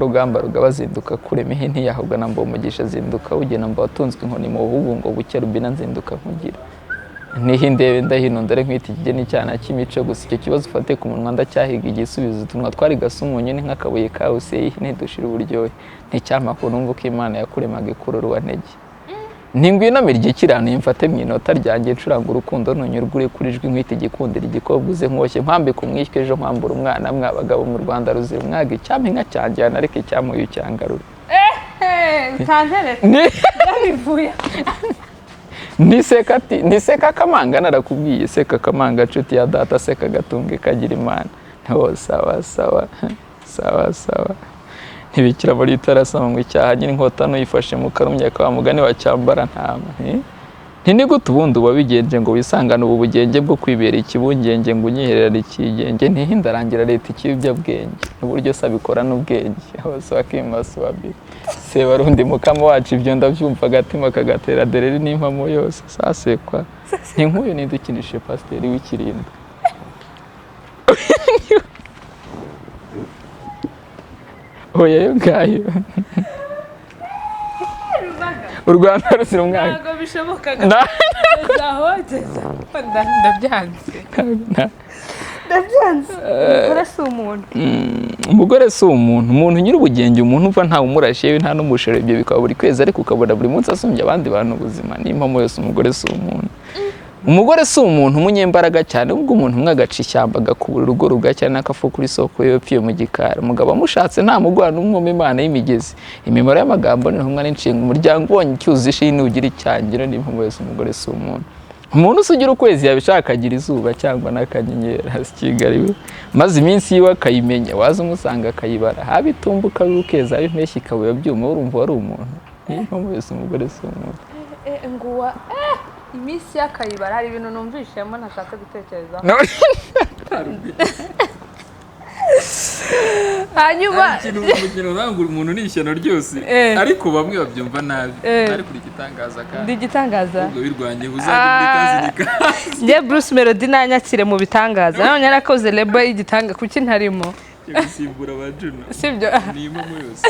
Rugamba rugaba zinduka kurema ihe ntiyahubwa na Mbumugisha zinduka ugena mba watunzwe inkoni mu buhugu ngo bucye Rubina nzinduka nkugira ntihindebe ndahino ndore nkwita ikigeni cyana cy'imico gusa icyo kibazo ufate ku munwa ndacyahiga igisubizo utunwa twari gasa umunyu ni nk'akabuye kawuseye ntidushira uburyohe nticyampa ko numva uko Imana yakuremaga ikurura uwantege nti ngwino mirye ikiranuye mfate mu inota ryanjye ncuranga urukundo ntunyurwe ure kuri ijwi nkwita igikundiro igikobwa uze nkoshye nkwambike umwishywa ejo nkwambura umwana mwabagabo mu Rwanda ruzira umwaga icyampa inka cyanjyana ariko icyamuye ucyangarura. Utanteretse byabivuye. Niseka ati niseka akamanga narakubwiye seka akamanga nshuti ya data seka gatunge kagira Imana nto sawa sawa sawa sawa ntibikira muri itarasama ngo icyaha nyiri inkota nuyifashe mu karumya ka mugani wa cyambara ntama. Nti ni gute ubundi wabigenje ngo wisangane ubu bugenge bwo kwibera ikibungenge ngo unyihererane ikigenge ntihindarangira leta ikiyobyabwenge n'uburyo se abikora n'ubwenge hose wakimasubabi Sebarundi mukama wacu ibyo ndabyumva agatima kagatera dereri n'impamo yose sasekwa ni nk'uyu ninde ukinishije pasiteri w'ikirinda oya yo ngayo u Rwanda ruzira umwaka. Ntabwo bishoboka gezaho gezaho ndabyanze ndabyanze. Umugore si umuntu. Umugore si umuntu, umuntu nyir'ubugenge, umuntu uva ntawe umurashe yewe nta n'umushero, ibyo bikaba buri kwezi ariko ukabona buri munsi asumbya abandi bantu ubuzima. N'impamo yose umugore si umuntu. Umugore si umuntu umunyembaraga cyane ubwo umuntu umwe agaca ishyamba agakubura urugo rugacya n'akafu kuri soko yopfiye mu gikari. Umugabo amushatse nta mugwana umwuma Imana y'imigezi. Imimaro y'amagambo ni intumwa n'inshinga. Umuryango ubonye icyuzi ishini ugira icyangiro. N'impamo yose umugore si umuntu. Umuntu usugira ukwezi yabishaka akagira izuba cyangwa n'akanyenyeri hasi Kigali we maze iminsi yiwe akayimenya waza umusanga akayibara haba itumba ukaba ukeza haba impeshyi ikaba byuma urumva wari umuntu. N'impamo yose umugore si umuntu. Nguwa iminsi y'akayibara hari ibintu numvishemo ntashatse gutekerezaho. Hanyuma umukino urangura umuntu ni ishyano ryose ariko bamwe babyumva nabi ariko uri igitangaza ndi kandi igitangaza ubwo birwanye uzajya muri kazi njye Bruce Melody nanyakire mu bitangaza none yarakoze label y'igitanga kuki ntarimo cyo gusimbura ba Juno sibyo. Ni impamo yose.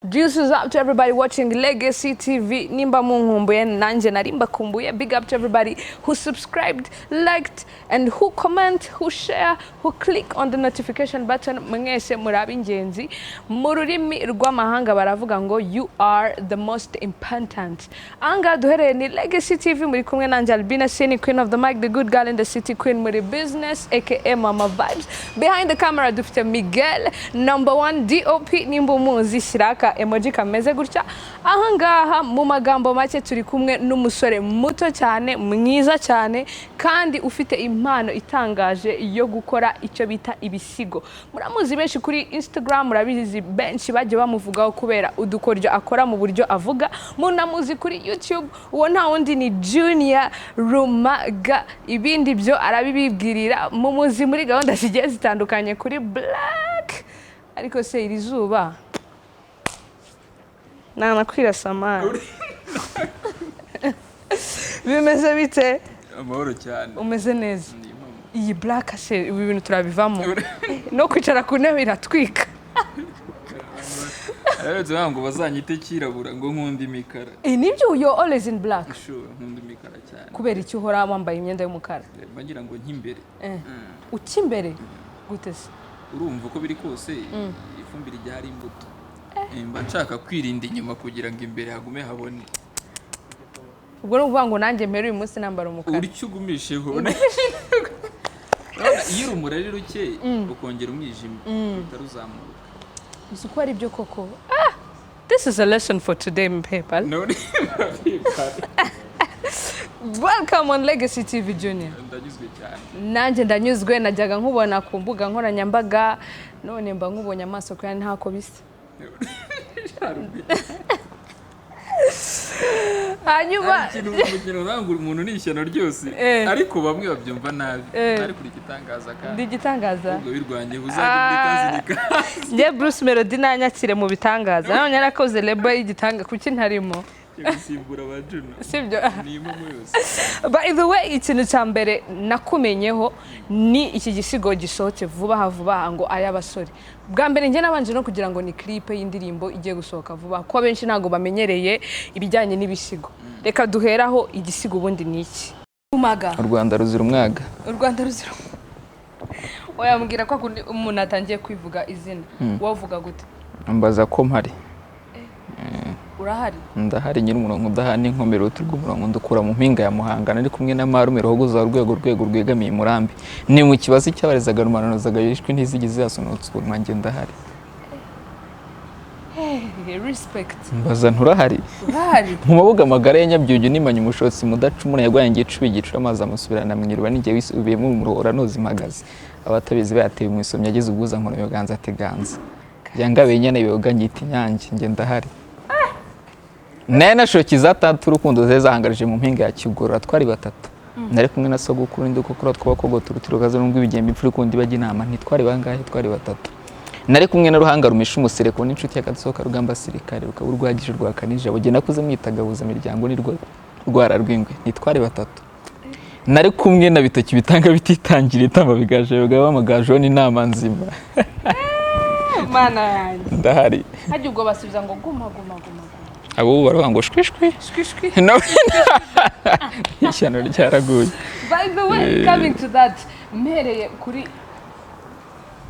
Deuces up to everybody watching Legacy TV. Nimba munkumbuye nanjye nari mbakumbuye. Big up to everybody who subscribed, liked and who comment, who share, who click on the notification button. Mwese muri ab'ingenzi. Mu rurimi rw'amahanga baravuga ngo you are the most important. Ahangaha duhereye ni Legacy TV muri kumwe nanjye Albina Sini, Queen of the Mic, the good girl in the city, Queen muri business, aka Mama Vibes. Behind the camera dufite Miguel, number one DOP nimba umuzi shyiraka emoji kameze gutya. Ahangaha mu magambo make turi kumwe n'umusore muto cyane mwiza cyane kandi ufite impano itangaje yo gukora icyo bita ibisigo. Muramuzi benshi kuri Instagram, murabizi benshi bagiye bamuvugaho kubera udukoryo akora mu buryo avuga. Munamuzi kuri YouTube, uwo nta wundi ni Junior Rumaga. Ibindi byo arabibibwirira, mumuzi muri gahunda zigiye zitandukanye kuri Black. Ariko se iri zuba nanakwirasa amani bimeze bite? Amahoro cyane. Umeze neza? Ni impamo. Iyi black se ibi bintu turabivamo no kwicara ku ntebe iratwika. Arabetse bavuga ngo bazanyite kirabura ngo nkunda imikara. Nibyo, you're always in black. Sure, nkunda imikara cyane. Kubera icyo uhora wambaye imyenda y'umukara? Mba ngira ngo nk'imbere. Uca imbere gute se? Urumva uko biri kose ifumbire ijya hari imbuto. Mba nshaka kwirinda inyuma kugira ngo imbere hagume habone. Ubwo ni ukuvuga ngo nanjye mbere uyu munsi nambara umukara. Uri ugumisheho. Urabona iyo urumuri ari ruke ukongera umwijima ruhita ruzamuka. Uzi ko ari byo koko. This is a lesson for today people. None Welcome on Legacy TV, Junior. ndanyuzwe cyane. Nanjye ndanyuzwe, najyaga nkubona ku mbuga nkoranyambaga none mba nkubonye amaso kandi ntako bisa. Hanyuma umukino urangura umuntu ni ishyano ryose ariko bamwe babyumva nabi ariko uri igitangaza ndi kandi igitangaza. ubwo birwanye uzajya muri kazi Njye Bruce Melody nanyakire mu bitangaza none yarakoze label y'igitanga kuki ntarimo? Gusimbura ba Juno. Sibyo? Ni impamo yose. By the way, ikintu cya mbere nakumenyeho ni iki gisigo gisohotse vuba aha vuba aha ngo ay'abasore. Bwa mbere njye nabanje no kugira ngo ni clip y'indirimbo igiye gusohoka vuba, kuko abenshi ntabwo bamenyereye ibijyanye n'ibisigo. Reka duheraho, igisigo ubundi ni iki? Umaga. U Rwanda ruzira umwaga. U Rwanda ruzira. Wayambwira ko akundi umuntu atangiye kwivuga izina, wowe uvuga gute? Mbaza ko mpari. Urahari? Ndahari, nyiri umurongo udahana inkomero, uruti rw'umurongo ndukura mu mpinga ya Muhanga, nari kumwe na marume Ruhogoza, urwego rwego rwegamiye Murambi, ni mu kibazo cyabarezaga rumanuzaga yishwe ntizigize yasohotse urunwa. Njye ndahari. Hey, respect. Mbaza nturahari. Urahari. Mu mabuga magara ya Nyabyugi nimanye umushotsi mudacumura, yarwaye igicuba igicura amazi amusubirana mu iriba, n'igihe wisubiyemo umuruhora noza impagazi, abatabizi bayatewe mu isomyo, ageze ubwuza nkono yoganza ateganza yangabiye inyana yoga nyita inyange. Njye ndahari. Naye nashoki za tatu urukundo zari zahangarije mu mpinga ya Kigorora, twari batatu, nari kumwe na sogokuru ndi gukora twabakogota uruti rukaze n'ubwo ibigembe imfura ikunda ibajya inama. Ntitwari bangahe? Twari batatu. Nari kumwe na Ruhanga rumesha umusereko n'inshuti y'agasohoka rugamba sirikare, rukaba urwagije rwa Kanijabo, jye nakuze mwitagabuza miryango ni rwara rw'ingwe. Ntitwari batatu? Nari kumwe na Bitoki bitanga bititangira itamba bigaje bigaba amagajo n'inama nzima. Mana yanjye! Ndahari. Hajya ubwo basubiza ngo guma guma guma guma. Abo ubu baravuga ngo shwishwi. Shwi shwi. Nawe ishyano ryaraguye. By the way, coming to that, mpereye kuri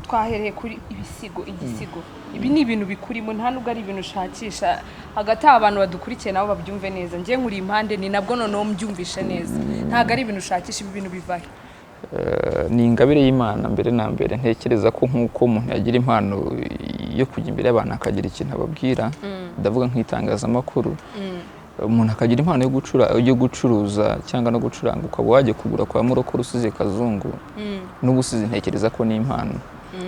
twahereye kuri ibisigo. Igisigo, ibi ni ibintu bikurimo, nta nubwo ari ibintu ushakisha. Hagati aho abantu badukurikiye nabo babyumve neza, njye nkuri impande ni nabwo noneho mbyumvishe neza, ntabwo ari ibintu ushakisha. Ibi bintu bivahe? Ni ingabire y'Imana mbere na mbere. Ntekereza ko nk'uko umuntu yagira impano yo kujya imbere y'abantu akagira ikintu ababwira, ndavuga nk'itangazamakuru, umuntu akagira impano yo gucuruza cyangwa no gucuranga, ukaba wajya kugura kwa Murokore usize Kazungu, n'ubusizi ntekereza ko ni impano.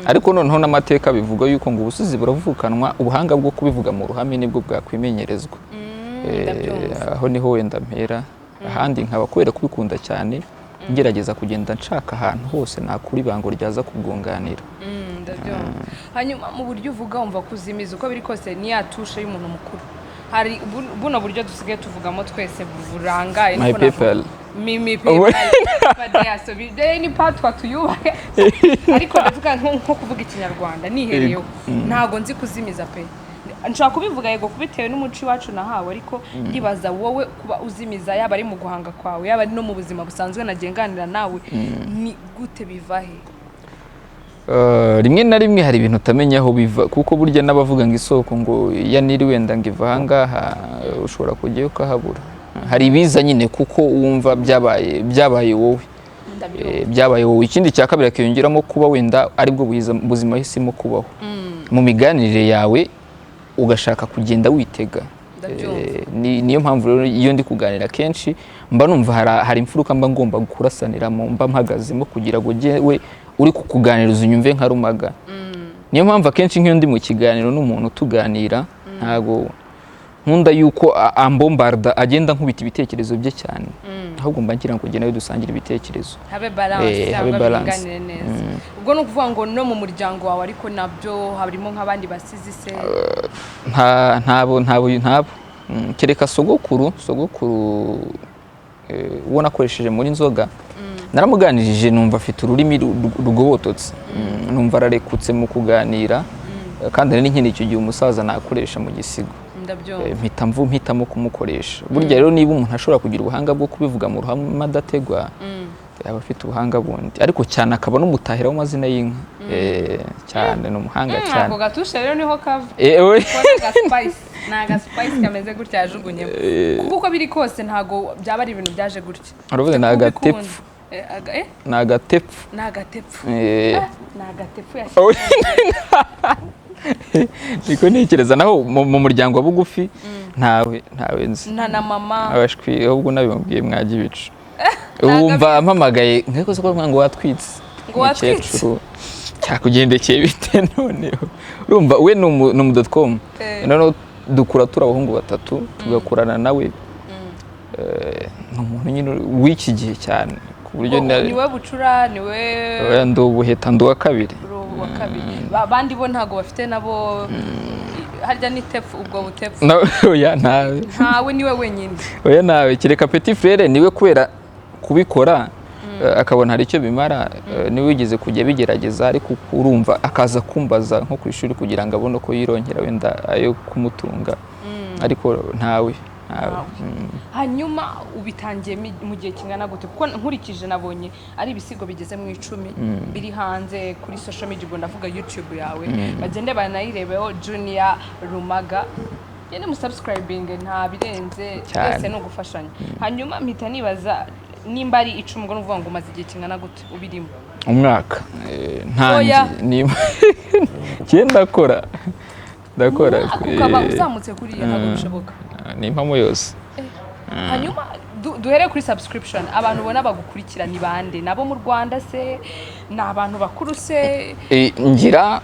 Ariko noneho n'amateka bivuga yuko ngo ubusizi buravukanwa, ubuhanga bwo kubivuga mu ruhame nibwo bwakwimenyerezwa. Ndabyumva. Aho niho wenda mpera, ahandi nkaba kubera kubikunda cyane ngerageza kugenda nshaka ahantu hose nakura ibango ryaza kubwunganira. Ndabyumva. Hanyuma mu buryo uvuga, wumva kuzimiza, uko biri kose ni ya touche y'umuntu mukuru. Hari buno buryo dusigaye tuvugamo twese burangaye. My niko navuga. people. Mi people so ni patwa tuyubahe, ariko ndavuga nko kuvuga ikinyarwanda nihereyeho, ntago nzi kuzimiza pe. Nshobora kubivuga yego kubitewe n'umuco iwacu nahawe, ariko ndibaza wowe kuba uzimiza, yaba ari mu guhanga kwawe, yaba ari no mu buzima busanzwe nagiye nganira nawe, ni gute, biva he? Rimwe na rimwe hari ibintu utamenya aho biva, kuko burya n'abavuga ngo isoko ngo ya Nili wenda ngo iva ahangaha, ushobora kujyayo ukahabura. Hari ibiza nyine kuko wumva byabaye wowe. Ndabyumva. Byabaye wowe. Ikindi cya kabiri akiyongeramo kuba wenda aribwo buzima wahisemo kubaho, mu miganirire yawe ugashaka kugenda witega. Ndabyumva. Niyo mpamvu rero iyo ndi kuganira kenshi mba numva hari imfuruka mba ngomba kurasaniramo, mba mpagazemo kugira ngo jyewe uri kukuganiriza unyumve nka Rumaga. Niyo mpamvu akenshi nk'iyo ndi mu kiganiro n'umuntu tuganira, ntago nkunda yuko ambombarda, agenda nkubita ibitekerezo bye cyane, ahubwo mba ngira ngo njye nawe dusangire ibitekerezo. Habe balance. Habe Cyangwa balance. biganire neza. Ubwo ni ukuvuga ngo no mu muryango wawe ariko nabyo harimo nk'abandi basizi se? Nta ntabo kereka sogokuru uwo nakoresheje muri nzoga. Naramuganirije numva afite ururimi rugobototse, numva ararekutse mu kuganira. Kandi nari nkeneye icyo gihe umusaza nakoresha mu gisigo. Ndabyumva. Mpitamo kumukoresha. Burya rero niba umuntu ashobora kugira ubuhanga bwo kubivuga mu ruhame adategwa, yaba afite ubuhanga bundi, ariko cyane akaba n'umutahira w'amazina y'inka. Cyane ni umuhanga cyane. Ako gatushe rero niho kava. We. Ko ni agaspice, ni agaspice kameze gutya yajugunyemo, kuko uko biri kose ntago byaba ari ibintu byaje gutya. Uravuze ni Kubikunda. agatepfu. Eh? Ni agatepfu. Ni agatepfu. Ni agatepfu yashyize. Niko ntekereza. Naho mu muryango wa bugufi ntawe nzi. Nta na mama? Abashwi, ahubwo nabimubwiye mwajya ibicu. Wumva mpamagaye nk'uko se ko ngo watwitse. Ngo watwitse? Umukecuru cyakugendekeye bite? Noneho urumva we ni umu dot com. Noneho dukura turi abahungu batatu, tugakurana nawe. Ni umuntu nyine w'iki gihe cyane ku buryo Ngo niwe bucura, niwe? Oya, ndi ubuheta, ndi uwa kabiri. Uri uwa kabiri. Abandi bo ntago bafite nabo Harya ni tepfu, ubwo butepfu? Oya, ntawe. Ntawe, niwe wenyine? Oya, nawe kereka petit frère, niwe kubera kubikora akabona hari icyo bimara, niwe wigeze kujya bigerageza, ariko urumva akaza kumbaza nko ku ishuri kugira ngo abone uko yironkera wenda ayo kumutunga, ariko ntawe, ntawe. Ntawe. Hanyuma ubitangiye mu gihe kingana gute? Kuko nkurikije nabonye ari ibisigo bigeze mu 10 biri hanze kuri social media, ubwo ndavuga YouTube yawe, bagende banayirebeho, Junior Rumaga, gende musubscribing, nta birenze. Cyane. Twese ni ugufashanya. Hanyuma mpita nibaza nimba ari 10, ubwo ni ukuvuga ngo umaze igihe kingana gute ubirimo? Umwaka Oya. ntangiye ni njye ndakora. Umwaka ukaba uzamutse kuriya, ntabwo bishoboka. Ni impamo yose. Hanyuma duhere kuri subscription, abantu ubona bagukurikira ni bande? Nabo mu Rwanda se, ni abantu bakuru se? Ngira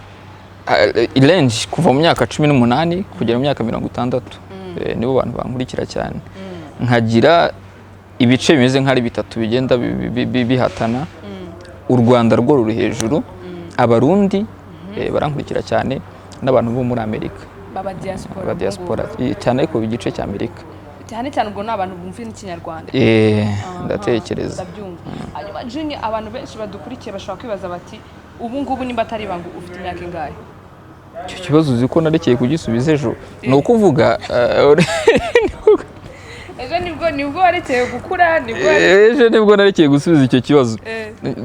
range kuva mu myaka 18 kugera mu myaka 60. Nibo bantu bankurikira cyane. Nkagira ibice bimeze nk'ari bitatu bigenda bihatana. U Rwanda rwo ruri hejuru, Abarundi barankurikira cyane, n'abantu bo muri Amerika. Baba diaspora? Aba diaspora cyane, ariko igice cya Amerika. Cyane cyane, ubwo ni abantu bumva n'Ikinyarwanda? Ndatekereza. Ndabyumva. Hanyuma Junior, abantu benshi badukurikiye bashobora kwibaza bati: "Ubu ngubu nimba atari ibanga, ufite imyaka ingahe?" Icyo kibazo uzi ko narekeye kugisubiza ejo? Ni ukuvuga Ejo nibwo warekeye gukura, nibwo? Ejo nibwo narekeye gusubiza icyo kibazo.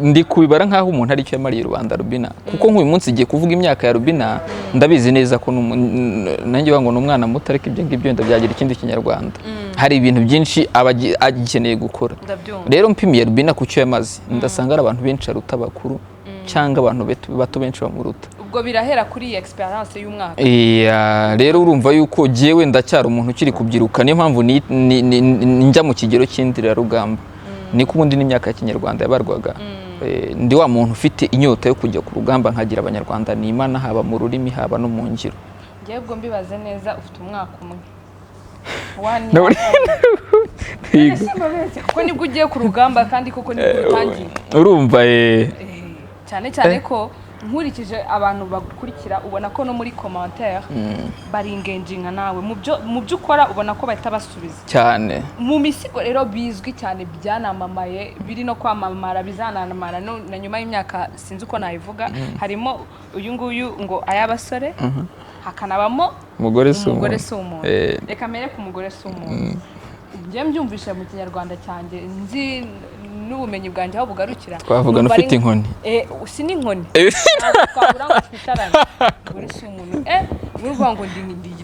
Ndi kubibara nk'aho umuntu ari icyo yamariye rubanda, Rubina, kuko nk'uyu munsi igiye kuvuga imyaka ya Rubina, ndabizi neza ko nanjye ngo ni umwana muto, ariko ibyo ngibyo wenda byagira ikindi Kinyarwanda, hari ibintu byinshi aba agikeneye gukora. Ndabyumva. Rero mpimiye Rubina ku cyo yamaze, ndasanga ari abantu benshi aruta abakuru, cyangwa abantu bato benshi bamuruta. Ubwo birahera kuri iyi experience y'umwaka. Iya, rero urumva yuko jyewe ndacyari umuntu ukiri kubyiruka, niyo mpamvu njya mu kigero cy'indirarugamba, niko ubundi n'imyaka ya Kinyarwanda yabarwaga. Ndi wa muntu ufite inyota yo kujya ku rugamba, nkagira Abanyarwanda nimana, haba mu rurimi, haba no mu ngiro. Ngewe ubwo mbibaze neza, ufite umwaka umwe? One No, year. Yego. Kuko nibwo ugiye ku rugamba, kandi koko nibwo rutangiye. Urumva. Cyane cyane ko nkurikije abantu bagukurikira, ubona ko no muri commentaire bari engaginga nawe mu byo ukora, ubona ko bahita basubiza. Cyane. Mu misigo rero bizwi cyane, byanamamaye, biri no kwamamara, bizanamamara na nyuma y'imyaka sinzi uko nabivuga, harimo uyu nguyu ngo "Ay'abasore", hakanabamo "Umugore si "Umugore umuntu". si umuntu". Reka mbere ku "Umugore si umuntu". Njye mbyumvishe mu Kinyarwanda cyanjye nzi n'ubumenyi bwanjye aho bugarukira, Twavugana numva ari ufite inkoni. Si n'inkoni. Ntabwo twabura ngo twicarane. "Umugore si umuntu", ni ukuvuga ngo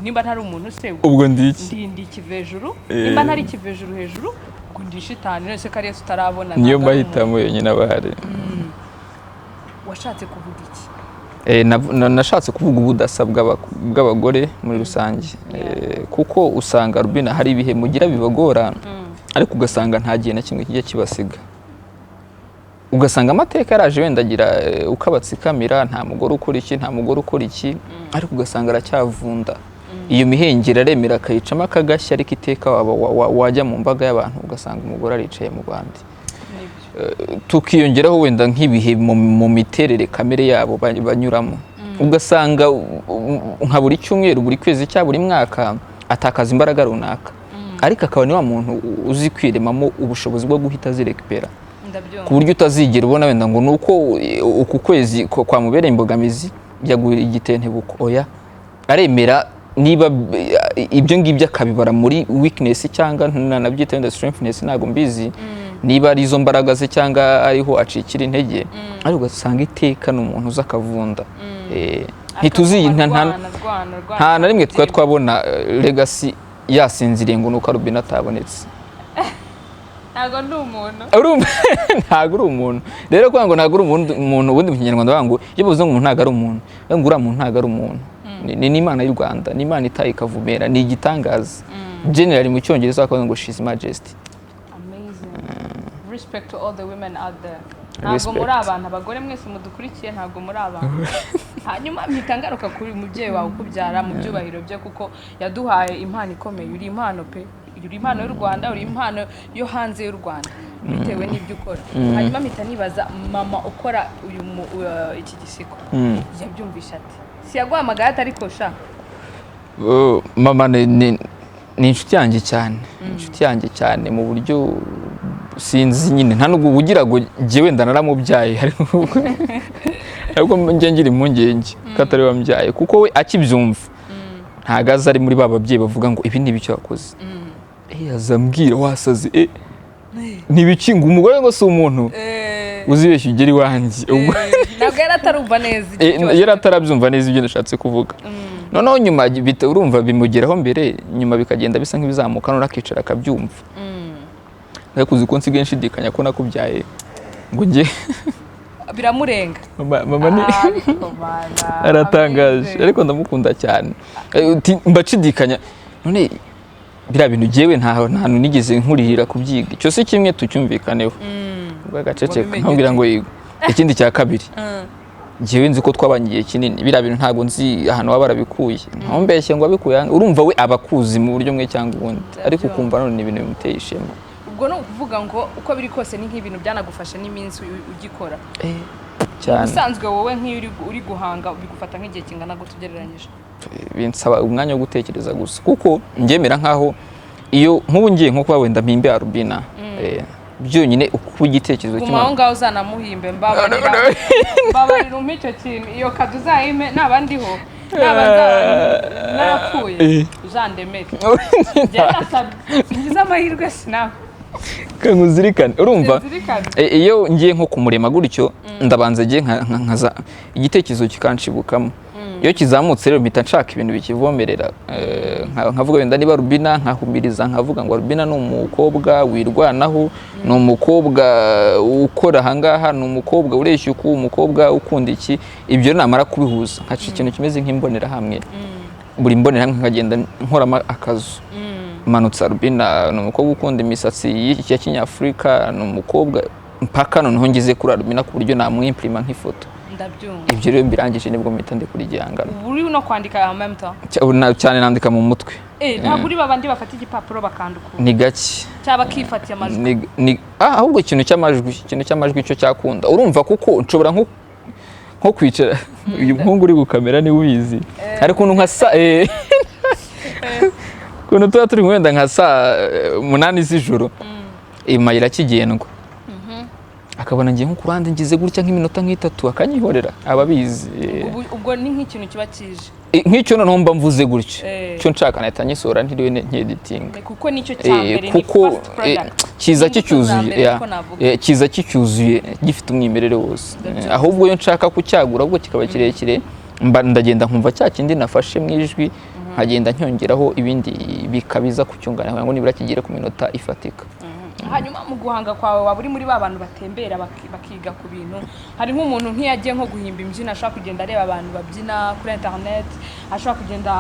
nimba ntari umuntu se, Ubwo ndi iki? ndi ikivejuru. Nimba ntari ikivejuru hejuru, ubwo ndi shitani. None se kariya tutarabona, Niyo ntabwo ari umuntu. mahitamo yonyine aba ahari. Washatse kuvuga iki? Nashatse kuvuga ubudasa bw'abagore muri rusange. Kuko usanga Rubina hari ibihe mugira bibagora, ariko ugasanga nta gihe na kimwe kijya kibasiga, ugasanga amateka yaraje wenda agira uko abatsikamira, nta mugore ukora iki, nta mugore ukora iki, ariko ugasanga aracyavunda iyo mihengeri, aremera akayicamo akagashya, ariko iteka wajya mu mbaga y'abantu ugasanga umugore aricaye mu bandi. Nibyo. Tukiyongeraho wenda nk'ibihe mu miterere kamere yabo banyuramo, ugasanga nka buri cyumweru, buri kwezi cyangwa buri mwaka atakaza imbaraga runaka, ariko akaba ni wa muntu uzi kwiremamo ubushobozi bwo guhita azirekipera, Ndabyumva. ku buryo utazigera ubona wenda ngo ni uko uku kwezi kwamubereye imbogamizi yaguye igitentebuko. Oya, aremera niba ibyo ngibyo akabibara muri weakness cyangwa nanabyita wenda strengthness, ntabwo mbizi niba ari izo mbaraga ze cyangwa ariho acikira intege, ariko ugasanga iteka ni umuntu uza akavunda. Ntituzi Arwana, arwana, arwana. nta na rimwe twari twabona Legacy yasinziriye ngo ni uko Rubina atabonetse. Ntabwo ndi umuntu. Urumva, ntabwo uri umuntu. Rero kuvuga ngo ntabwo uri umuntu, ubundi mu Kinyarwanda bavuga ngo iyo bavuze ngo umuntu ntabwo ari umuntu, bavuga ngo uriya muntu ntabwo ari umuntu. Ni Imana y'u Rwanda, ni Imana itaye ikavumera, ni igitangaza. Generally mu Cyongereza bakavuga ngo "She's majesty". Amazing. Respect to all the women out there. Ntabwo Respect. muri abantu, abagore mwese mudukurikiye, ntabwo muri abantu. Hanyuma mpita ngaruka kuri umubyeyi wawe ukubyara mu byubahiro bye, kuko yaduhaye impano ikomeye. Uri impano pe, uri impano y'u Rwanda, uri impano yo hanze y'u Rwanda bitewe n'ibyo ukora. Hanyuma mpita nibaza, mama ukora uyu iki gisigo yabyumvisha ati si yaguhamagaye ati ariko sha Mama ni inshuti yanjye cyane, inshuti yanjye cyane mu buryo sinzi nyine, nta nubwo ugira ngo njye wenda naramubyaye, ariko njye ngira impungenge ko atari we wambyaye, kuko we akibyumva ntago aza ari muri ba babyeyi bavuga ngo ibi ni ibiki wakoze. Aza ambwira wasaze, ni ibiki ngo umugore ngo si umuntu, uzibeshye ugere iwanjye. Ubwo Ntabwo yari atarumva neza icyo yari atarabyumva neza ibyo nashatse kuvuga. Noneho nyuma urumva bimugeraho mbere, nyuma bikagenda bisa nk'ibizamuka, noneho akicara akabyumva. Ariko uzi ko nsigaye nshidikanya ko nakubyaye, ngo njye Biramurenga. Mama ni Ah, ariko mana, aratangaje. amazing. Ariko ndamukunda cyane. Mba nshidikanya none biriya bintu jyewe nta hantu nigeze nkurihira kubyiga. Icyo si kimwe tucyumvikaneho. Ubwo agaceceka. Wabimenye? Nkabwira ngo yego. Ikindi cya kabiri, njyewe nzi ko twabanye igihe kinini, biriya bintu ntabwo nzi ahantu baba barabikuye, ntumbeshye ngo abikuye aha. Urumva we aba akuzi mu buryo bumwe cyangwa ubundi, ariko ukumva none ni ibintu bimuteye ishema. Ubwo ni ukuvuga ngo uko biri kose ni nk'ibintu byanagufasha n'iminsi ugikora. Cyane. Ubusanzwe wowe nk'iyo uri guhanga bigufata nk'igihe kingana gute ugereranyije? Binsaba umwanya wo gutekereza gusa, kuko ngemera nkaho iyo nk'ubu ngiye nko kuba wenda mpimbe Arubina, byonyine uko igitekerezo Guma aho kimana ngaho, uzanamuhimbe. Mbabarira, mbabarira, umpe icyo kintu, iyo kado uzayime naba ndiho, naba nzaba narapfuye, uzandemere. Njye ndasabye, ngize amahirwe sinawe. Nkuzirikane, urumva? Nzirikane. Iyo ngiye nko kumurema gutyo, ndabanza ngiye nkaza igitekerezo kikanshibukamo. Iyo kizamutse rero mpita nshaka ibintu bikivomerera. Nkavuga wenda niba Rubina, nkahumiriza nkavuga ngo Rubina ni umukobwa wirwanaho, ni umukobwa ukora ahangaha, ni umukobwa ureshya uku, umukobwa ukunda iki. Ibyo namara kubihuza nkaca ikintu kimeze nk'imbonerahamwe, buri mbonerahamwe nkagenda nkoramo akazu. Manutse, Rubina ni umukobwa ukunda imisatsi ya kinyafurika, ni umukobwa, mpaka noneho ngeze kuri Rubina ku buryo namwimpirima nk'ifoto. Ndabyumva. Ibyo rero mbirangije nibwo mpita ndikura igihangano. Ubu uri no kwandika en même temps? Cyane, nandika mu mutwe. Ntabwo uri babandi bafata igipapuro bakandukura? Ni gake. Cyangwa bakifatiye amajwi? Ahubwo ikintu cy'amajwi cyo cyakunda, urumva, kuko nshobora nko kwicara, uyu muhungu uri gukamera niwe ubizi, ariko ukuntu nka sa ukuntu tuba turi wenda nka saa 8 z'ijoro, amayira akigendwa, akabona ngiye nko ku ruhande ngize gutya nk'iminota nk'itatu, akanyihorera, aba abizi. Ubwo ni nk'ikintu kiba kije. Nk'icyo noneho mba mvuze gutyo, icyo nshaka nahita nyisohora ntiriwe nkieditinga. Kuko nicyo cya mbere ni Kuko first product. kiza Imbuto za kicyuzuye, mbere, ya, niko navuga. Kiza kicyuzuye, gifite umwimerere wose. Ahubwo iyo nshaka kucyagura ahubwo kikaba kirekire, mba ndagenda nkumva cya kindi nafashe mu ijwi, nkagenda ncyongeraho ibindi bikabiza kucyunganira kugira ngo nibura kigere ku minota ifatika. Hanyuma mu guhanga kwawe, waba uri muri ba bantu batembera bakiga ku bintu? Hari nk'umuntu nk'iyo agiye nko guhimba imbyino ashobora kugenda areba abantu babyina kuri internet, ashobora kugenda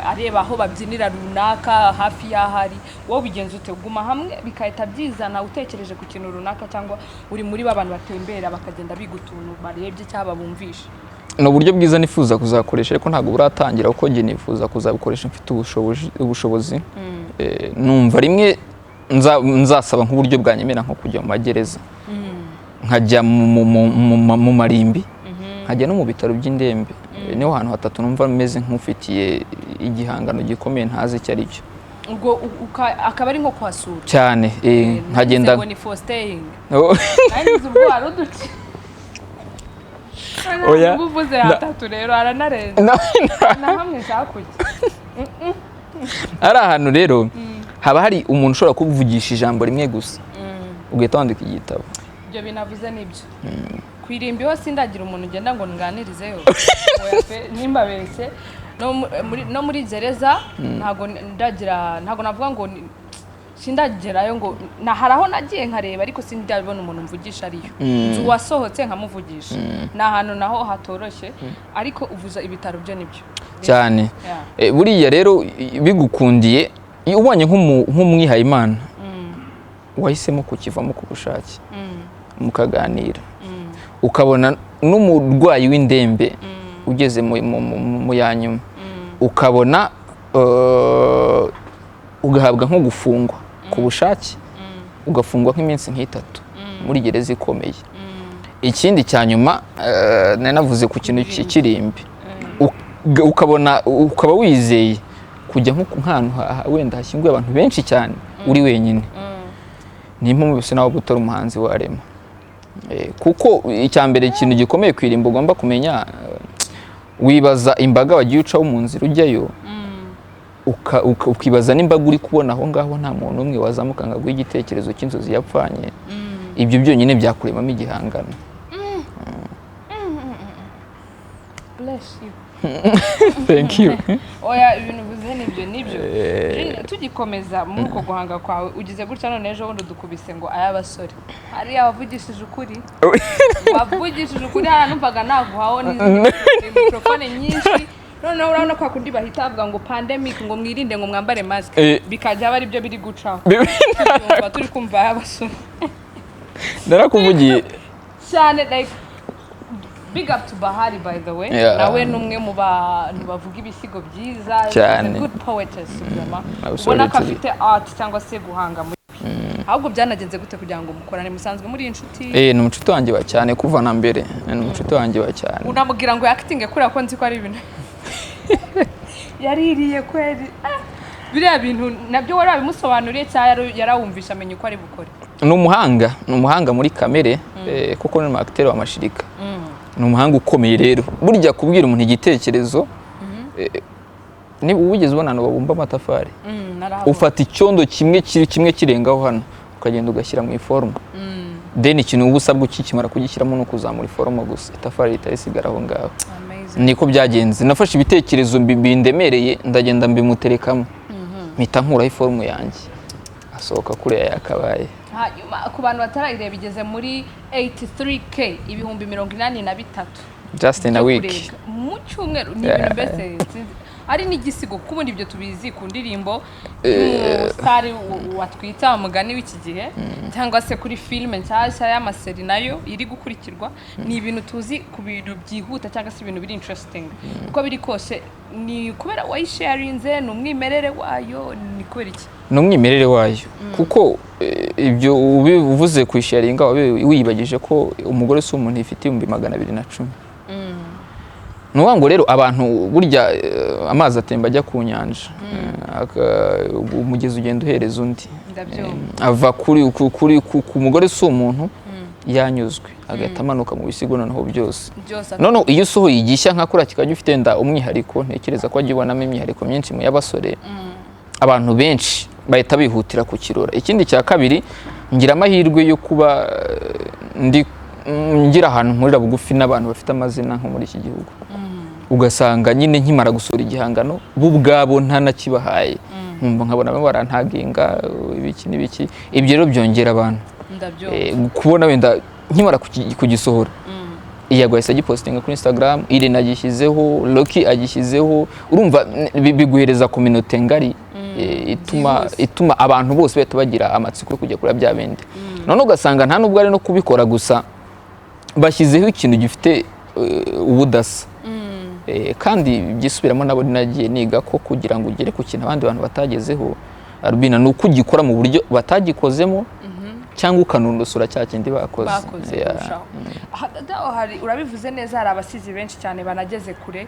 areba aho babyinira runaka hafi y'aho ari. Wowe ubigenza ute? Uguma hamwe bigahita byizana utekereje ku kintu runaka, cyangwa uri muri ba bantu batembera bakagenda biga utuntu barebye cyangwa bumvishe? Ni uburyo bwiza nifuza kuzakoresha, ariko ntabwo buratangira, kuko njye nifuza kuzabukoresha mfite ubushobozi. Numva rimwe nzasaba nk'uburyo bwanyemera nko kujya mu magereza, nkajya mu marimbi, nkajya no mu bitaro by'indembe. Niho hantu hatatu numva meze nk'ufitiye igihangano gikomeye ntazi icyo ari cyo. Ubwo akaba ari nko kuhasura? Cyane, nkagenda. Ngo ni for staying? Oh. Nanjye ubwo wari uduki. Oya. Ubwo uvuze hatatu rero aranarenze. Na hamwe nshaka kujya. Ari ahantu rero haba hari umuntu ushobora kuvugisha ijambo rimwe gusa ugahita wandika igitabo. Ibyo binavuze nibyo. Ku irimbi ho sindagira umuntu ugenda ngo nganirizeyo. Oya pe, ntimbabeshye. No muri gereza ntabwo ndagira, ntabwo navuga ngo sindagerayo ngo na hari aho nagiye nkareba, ariko sindabona umuntu mvugisha ariyo. Nzi uwasohotse nkamuvugisha. Ni ahantu naho hatoroshye, ariko uvuza ibitaro byo nibyo. Cyane. Yeah. Buriya rero bigukundiye, iyo ubonye nk'umwihayimana wahisemo kukivamo ku bushake, mukaganira, ukabona n'umurwayi w'indembe ugeze mu ya nyuma, ukabona ugahabwa nko gufungwa ku bushake, ugafungwa nk'iminsi nk'itatu muri gereza ikomeye. Ikindi cya nyuma, nari navuze ku kintu cy'irimbi, ukabona ukaba wizeye Kujya nko nk'ahantu wenda hashyinguye abantu benshi cyane uri wenyine, ni impamo bisa naho gutora umuhanzi warema. Kuko icya mbere, ikintu gikomeye ku irimbo ugomba kumenya, wibaza imbaga wagiye ucaho mu nzira ujyayo, ukibaza n'imbaga uri kubona aho ngaho, nta muntu umwe wazamuka ngo aguhe igitekerezo cy'inzozi yapfanye. Ibyo byonyine byakuremamo igihangano. Bless you. Thank you. Oya, ibintu uvuze nibyo. Jane, tugikomeza muri uko guhanga kwawe, ugize gutya none ejo bundi udukubise ngo ay'abasore. Hariya wavugishije ukuri, wavugishije ukuri. Hariya numvaga naguhaho n'izindi mikorofone nyinshi. Noneho urabona kwa kundi bahita bavuga ngo pandemic, ngo mwirinde, ngo mwambare mask, bikajya aba aribyo biri gucaho. Tubyumva, turi kumva ay'abasore. Narakuvugiye. Cyane. Like, big up to Bahari, by the way. Nawe ni umwe mu bantu bavuga ibisigo byiza. Cyane. He's a good poetess, vraiment. Absolutely. Ubona ko afite art cyangwa se guhanga muri we. Ahubwo byanagenze gute kugira ngo mukorane? Musanzwe muri inshuti? Ni umucuti wanjye wa cyane kuva na mbere. Ni umucuti wanjye wa cyane. Unamubwira ngo acting kuriya, ko nzi ko ari ibintu yaririye kweri? Ah, biriya bintu nabyo wari wabimusobanuriye cyangwa yarawumvishe amenya uko ari bukore? Ni umuhanga, ni umuhanga muri kamere, kuko ni umu acteur wa mashirika, ni umuhanga ukomeye. Rero burya kubwira umuntu igitekerezo, niba wigeze ubona ahantu babumba amatafari, Narahabonye. ufata icyondo kimwe kimwe kirengaho hano, ukagenda ugashyira mu iforoma. Then ikintu uba usabwa ukikimara kugishyiramo ni ukuzamura iforoma gusa, itafari rihita risigara aho ngaho. Amazing. Niko byagenze. Nafashe ibitekerezo bindemereye, ndagenda mbimuterekamo, mpita nkuraho iforumu yanjye, asohoka kuriya yakabaye. Hanyuma ku bantu batarayireba, igeze muri 83K, 83,000 Just in a byo week. kurebwa mu cyumweru. Ni ibintu mbese ari n'igisigo, kuko ubundi ibyo tubizi ku ndirimbo y'umusitari watwita umugani w'iki gihe, cyangwa se kuri filime nshyashya y'amaseri nayo iri gukurikirwa. Ni ibintu tuzi ku bintu byihuta cyangwa se ibintu biri interesting. Uko biri kose, ni kubera wayisharinze? Ni umwimerere wayo? Ni kubera iki? Ni umwimerere wayo, kuko ibyo ubivuze ku isharinga wiyibagije ko umugore si umuntu ifite 210,000. Ni ukuvuga ngo rero abantu burya, amazi atemba ajya ku nyanja. Umugezi ugenda uhereza undi. Ndabyumva. Ava kuri ku mugore si umuntu, yanyuzwe, agahita amanuka mu bisigo noneho byose. Byose. Noneho iyo usohoye igishya nka kuriya kikaba gifite nda umwihariko, ntekereza ko wagiye ubonamo imyihariko myinshi mu y'abasore, abantu benshi bahita bihutira kukirora. Ikindi cya kabiri, ngira amahirwe yo kuba ndi ngira ahantu nkurira bugufi n'abantu bafite amazina nko muri iki gihugu, ugasanga nyine nkimara gusohora igihangano, bo ubwabo ntanakibahaye, nkumva nkabona bamwe barantaginga ibiki n'ibiki. Ibyo rero byongera abantu. Ndabyumva. Kubona wenda nkimara kugisohora, Iyago yahise agipostinga kuri Instagram, Irene agishyizeho, Rocky agishyizeho, urumva biguhereza communauté ngari, ituma Byihuse. ituma abantu bose bahita bagira amatsiko yo kujya kureba bya bindi. None ugasanga nta nubwo ari no kubikora gusa, bashyizeho ikintu gifite ubudasa. Kandi byisubiramo. Nabo nagiye niga ko kugira ngo ugere ku kintu abandi bantu batagezeho, Albina, ni uko ugikora mu buryo batagikozemo cyangwa ukanonosora cya kindi bakoze. Bakoze kurushaho. Hagati aho hari, urabivuze neza, hari abasizi benshi cyane banageze kure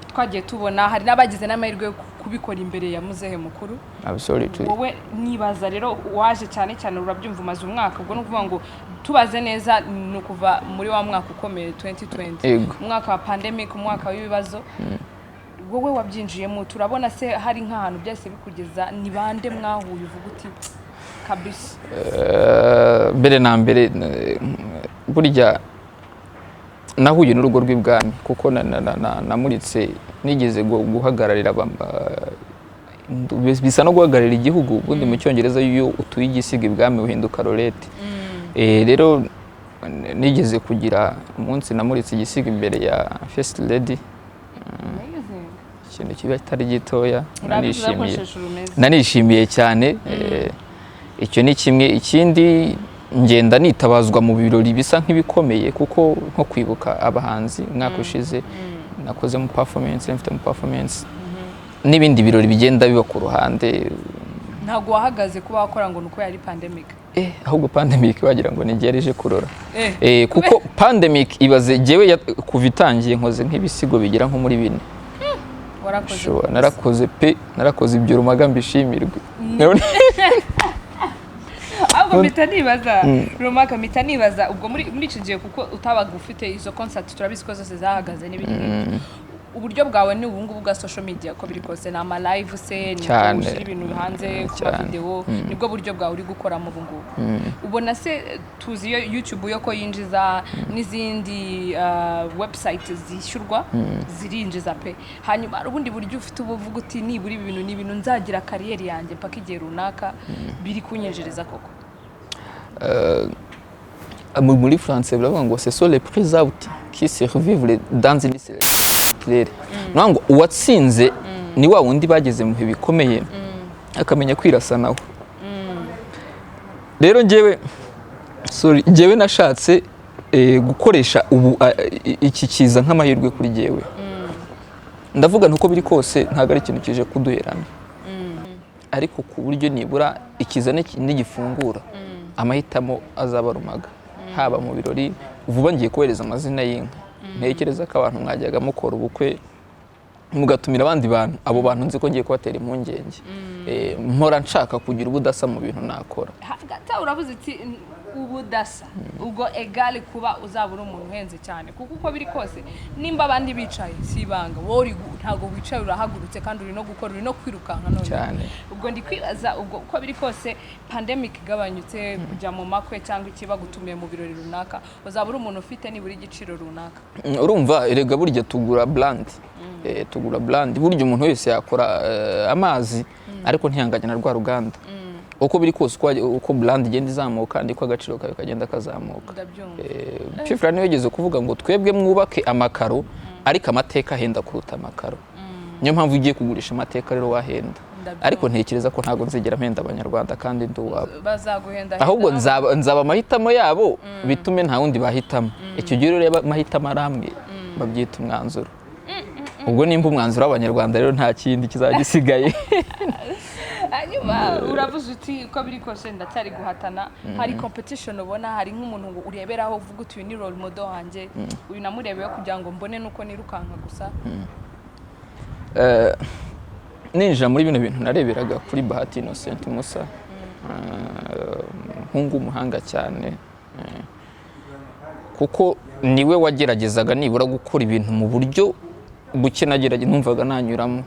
twagiye tubona, hari n'abagize n'amahirwe yo kubikora imbere ya muzehe mukuru. Absolutely. Wowe nibaza rero, waje cyane cyane, urabyumva, umaze umwaka. Ubwo ni ukuvuga ngo tubaze neza, ni ukuva muri wa mwaka ukomeye 2020, umwaka wa pandemic, umwaka w'ibibazo. Wowe wabyinjiyemo, turabona se hari nk'ahantu byahise bikugeza? Ni bande mwahuye uvuga uti kabisa? Mbere na mbere, burya nahuye n'urugo rw'ibwami, kuko namuritse, nigeze guhagararira bisa no guhagararira igihugu. Ubundi mu Cyongereza iyo utuye igisiga ibwami uhinduka laureate. Rero nigeze kugira umunsi namuritse igisiga imbere ya First Lady. Amazing. Ikintu kiba kitari gitoya. Urabivuze Nanishimiye. Ukoresheje urumeze. Nanishimiye cyane. Icyo ni kimwe. Ikindi, ngenda nitabazwa mu birori bisa nk'ibikomeye, kuko nko kwibuka abahanzi umwaka ushize nakozemo performance, mfite mu performance n'ibindi birori bigenda biba ku ruhande. Ntabwo wahagaze kuba wakora ngo ni uko yari pandemic? Ahubwo pandemic wagira ngo ni ije kurora. Kuko Kuko pandemic, ibaze jyewe kuva itangiye nkoze nk'ibisigo bigera nko muri bine. Warakoze. Sure, narakoze pe, narakoze. Ibyo Rumaga mbishimirwe. Ahubwo mpita nibaza, Rumaga, mpita nibaza ubwo muri icyo gihe, kuko utabaga ufite izo concert, turabizi ko zose zahagaze n'ibindi nk'ibyo. Uburyo bwawe ni ubu ngubu bwa social media, uko biri kose ni ama live se, ni Cyane. ushyira ibintu hanze ku Cyane. mavideo, nibwo buryo bwawe uri gukoramo ubu ngubu. Ubona se, tuzi iyo YouTube yo ko yinjiza, n'izindi website zishyurwa zirinjiza pe. Hanyuma hari ubundi buryo ufite uba uvuga uti: "Nibura ibi bintu ni ibintu nzagira career yanjye mpaka igihe runaka biri kunyinjiriza koko"? Muri français baravuga ngo: "Ce sont les pris out qui survivent dans une claire." Ni ngo uwatsinze ni wa wundi bageze mu bihe bikomeye akamenya kwirasanaho. Rero njyewe, sorry, njyewe nashatse gukoresha ubu iki kiza nk'amahirwe kuri njyewe. Ndavuga nti uko biri kose ntabwo ari ikintu kije kuduherana, ariko ku buryo nibura ikiza nigifungura amahitamo azaba Rumaga, haba mu birori. Vuba ngiye kohereza amazina y'inka. Ntekereza ko abantu mwajyaga mukora ubukwe mugatumira abandi bantu, abo bantu nzi ko ngiye kubatera impungenge. Mpora nshaka kugira ubudasa mu bintu nakora. Hagati aho uravuze uti ubudasa, ubwo egale kuba uzaba uri umuntu uhenze cyane, kuko uko biri kose nimba abandi bicaye, si ibanga, wowe ntabwo wicaye, urahagurutse kandi uri no gukora, uri no kwirukanka none. Cyane. Ubwo ndi kwibaza, ubwo uko biri kose pandemic igabanyutse, kujya mu makwe cyangwa iki, bagutumiye mu birori runaka, uzaba uri umuntu ufite nibura igiciro runaka. Urumva erega burya tugura brand. Tugura brand. Burya umuntu wese yakora amazi, ariko ntiyanganya na rwa ruganda. Uko biri kose, uko brand igenda izamuka niko agaciro kayo kagenda kazamuka. Ndabyumva. P Fla niwe yigeze kuvuga ngo: "Twebwe mwubake amakaro, ariko amateka ahenda kuruta amakaro." Niyo mpamvu ugiye kugurisha amateka rero wahenda. Ndabyumva. Ariko ntekereza ko ntabwo nzigera mpenda Abanyarwanda kandi ndi uwabo. Bazaguhenda. Ahubwo nzaba amahitamo yabo, bitume nta wundi bahitamo. Icyo gihe rero amahitamo ari amwe, babyita umwanzuro. Ubwo nimba umwanzuro w'Abanyarwanda rero, nta kindi kizaba gisigaye. Hanyuma uravuze uti uko biri kose ndacyari guhatana. Hari competition ubona? Hari nk'umuntu ngo ureberaho uvuga uti: "Uyu ni role model wanjye, uyu namurebeho kugira ngo mbone nuko nirukanka gusa"? Ninjira muri bino bintu nareberaga kuri Bahati Innocent Musa, umuhungu w'umuhanga cyane, kuko niwe wageragezaga nibura gukora ibintu mu buryo buke nagerageza numvaga nanyuramo.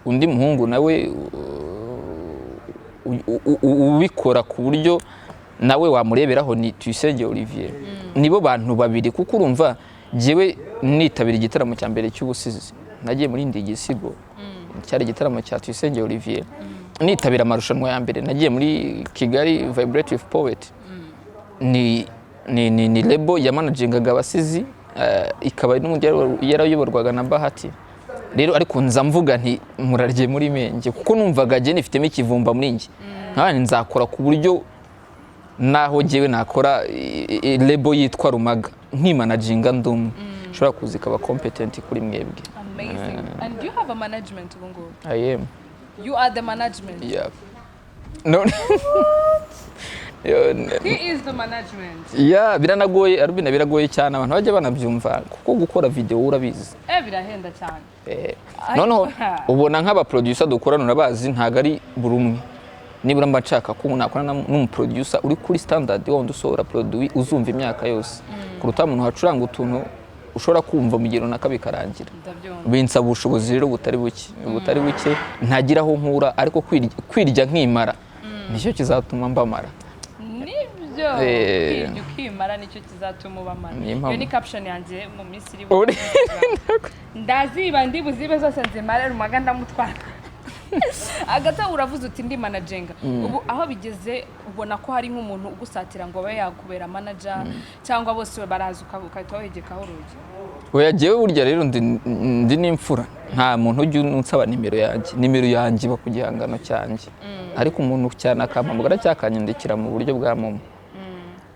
Undi muhungu nawe ubikora ku buryo nawe wamureberaho ni Tuyisenge Olivier. Nibo bantu babiri, kuko urumva jyewe nitabira igitaramo cya mbere cy'ubusizi nagiye muri Ndi Igisigo, cyari igitaramo cya Tuyisenge Olivier. Nitabira amarushanwa ya mbere nagiye muri Kigali Vibrative Poet, ni label yamanagingaga abasizi, ikaba n'ubundi yarayoborwaga na Bahati rero. Ariko nza mvuga nti murarye muri menge, kuko numvaga jye nifitemo ikivumba muri njye, nkaba nzakora ku buryo naho jyewe nakora label yitwa Rumaga nkimanaginga ndi umwe, ishobora kuza ikaba competent kuri mwebwe. Amazing. And do you have a management ubu ngubu? I am. You are the management? Yeah. No. Yo, He is the management. Yeah, biranagoye Arubina, biragoye cyane, abantu bajya banabyumva, kuko gukora video urabizi. Birahenda cyane. Noneho ubona nk'abaproducer dukorana, urabazi, ntabwo ari buri umwe. Nibura mba nshaka ko nakorana n'umuproducer uri kuri standard, wundi usohora produit uzumva imyaka yose, kuruta umuntu wacuranga utuntu ushobora kumva mu gihe runaka bikarangira. Ndabyumva. Binsaba ubushobozi rero butari buke ntagira aho nkura, ariko kwirya nkimara nicyo kizatuma mbamara. Nibyo. Kwirya ukimara nicyo kizatuma ubamara. Ni impamo. Iyo ni caption yanjye mu minsi iri ndaziba, ndi buzibe zose nzimare. Rumaga ndamutwara. Agata uravuze uti ndi managinga. Ubu aho bigeze, ubona ko hari nk'umuntu ugusatira ngo abe yakubera manager, cyangwa bose baraza ugahita wegekaho urugi? Oya, jyewe burya rero ndi n'imfura, nta muntu ujya unsaba nimero yanjye. Nimero yanjye iba ku gihangano cyanjye, ariko umuntu cyane akampamagara cyangwa akanyandikira mu buryo bwa momo,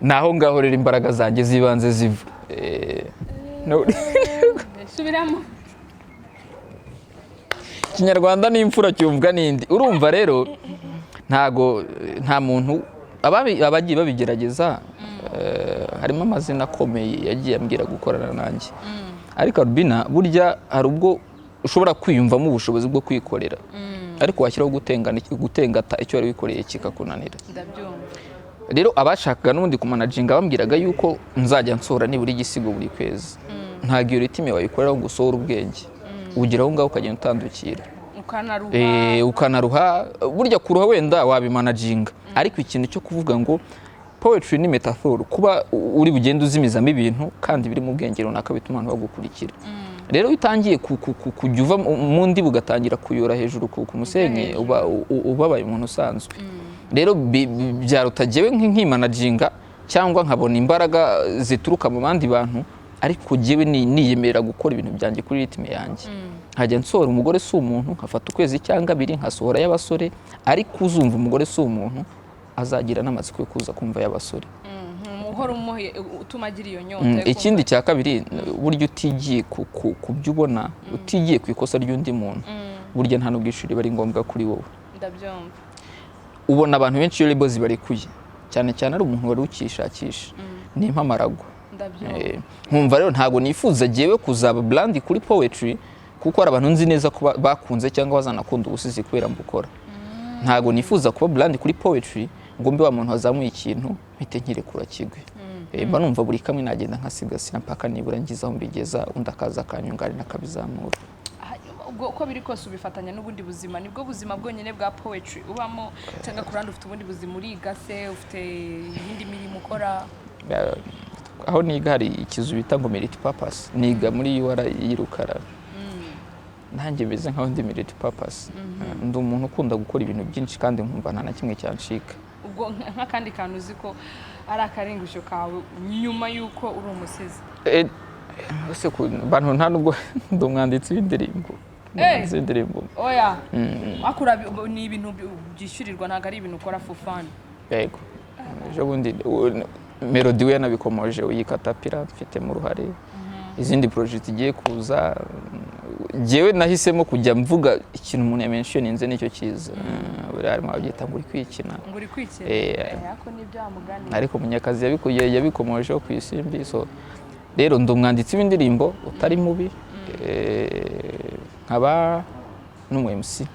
naho ngaho rero imbaraga zanjye z'ibanze ziva. Subiramo. Ikinyarwanda n'imfura cyumvwa n'indi. Urumva rero ntago nta muntu abagiye babigerageza, harimo amazina akomeye yagiye ambwira gukorana nanjye, ariko Albina burya hari ubwo ushobora kwiyumvamo ubushobozi bwo kwikorera, ariko washyiraho gutengata, icyo wari wikoreye kikakunanira. Ndabyumva. Rero abashakaga n'ubundi kumanaginga bambwiraga yuko nzajya nsohora nibura igisigo buri kwezi. Ntabwo iyo rythme wayikoreraho ngo usohore ubwenge, ugera aho ngaho ukagenda utandukira. Ukanaruha. Ukanaruha. Burya kuruha wenda wabimanaginga, ariko ikintu cyo kuvuga ngo poetry ni metaphor, kuba uri bugende uzimizamo ibintu kandi biri mu bwenge runaka, bituma abantu bagukurikira. Rero iyo utangiye kujya uva mu ndiba, ugatangira kuyora hejuru ku musenyi, uba ubabaye umuntu usanzwe. Rero byaruta jyewe nkimanaginga cyangwa nkabona imbaraga zituruka mu bandi bantu, ariko jyewe niyemerera gukora ibintu byanjye kuri rythme yanjye, nkajya nsohora Umugore si umuntu, nkafata ukwezi cyangwa abiri nkasohora y'abasore. Ariko uzumva Umugore si umuntu azagira n'amatsiko yo kuza kumva y'abasore. Uhora umuhe, utuma agira iyo nyota yo Ikindi cya kabiri, burya utigiye ku byo ubona, utigiye ku ikosa ry'undi muntu, burya nta n'ubwishyu riba ari ngombwa kuri wowe. Ndabyumva. Ubona abantu benshi iyo label zibarekuye, cyane cyane ari umuntu wari ukishakisha, ni impamarago. Ndabyumva. Nkumva rero ntabwo nifuza jyewe kuzaba brand kuri poetry, kuko hari abantu nzi neza ko bakunze cyangwa bazanakunda ubusizi kubera mbukora. Ntabwo nifuza kuba brand kuri poetry ngo mbe wa muntu wazamuye ikintu mpite nkirekura kigwe. Mba numva buri kamwe nagenda nkasigasira mpaka nibura ngize aho mbigeza, undi akaza akanyunganira akabizamura. Hanyuma ubwo uko biri kose ubifatanya n'ubundi buzima? Nibwo buzima bwonyine bwa poetry ubamo, cyangwa ku ruhande ufite ubundi buzima? Uriga se? Ufite iyindi mirimo ukora? Aho niga hari ikizu bita ngo multi purpose. Niga muri UR y'i Rukara. Nanjye meze nkaho ndi multi purpose, ndi umuntu ukunda gukora ibintu byinshi kandi nkumva nta na kimwe cyancika. Ubwo nk'akandi kantu uzi ko ari akarengusho kawe nyuma y'uko uri umusizi? Ese bantu, nta nubwo ndi umwanditsi w'indirimbo. Ndi umwanditsi w'indirimbo. Oya, akura ni ibintu byishyurirwa, ntabwo ari ibintu ukora for fun? Yego, ejo bundi Melody we yanabikomoje, uyikatapira mfitemo uruhare. Izindi project zigiye kuza, jyewe nahisemo kujya mvuga ikintu umuntu yamentioninze nicyo cyiza. Buriya harimo ababyita ngo uri kwikina. Ngo uri kwikina. Ariko nibyo mugani. Ariko Munyakazi yabikomojeho ku Isimbi. So rero ndi umwanditsi w'indirimbo utari mubi, nkaba n'umu MC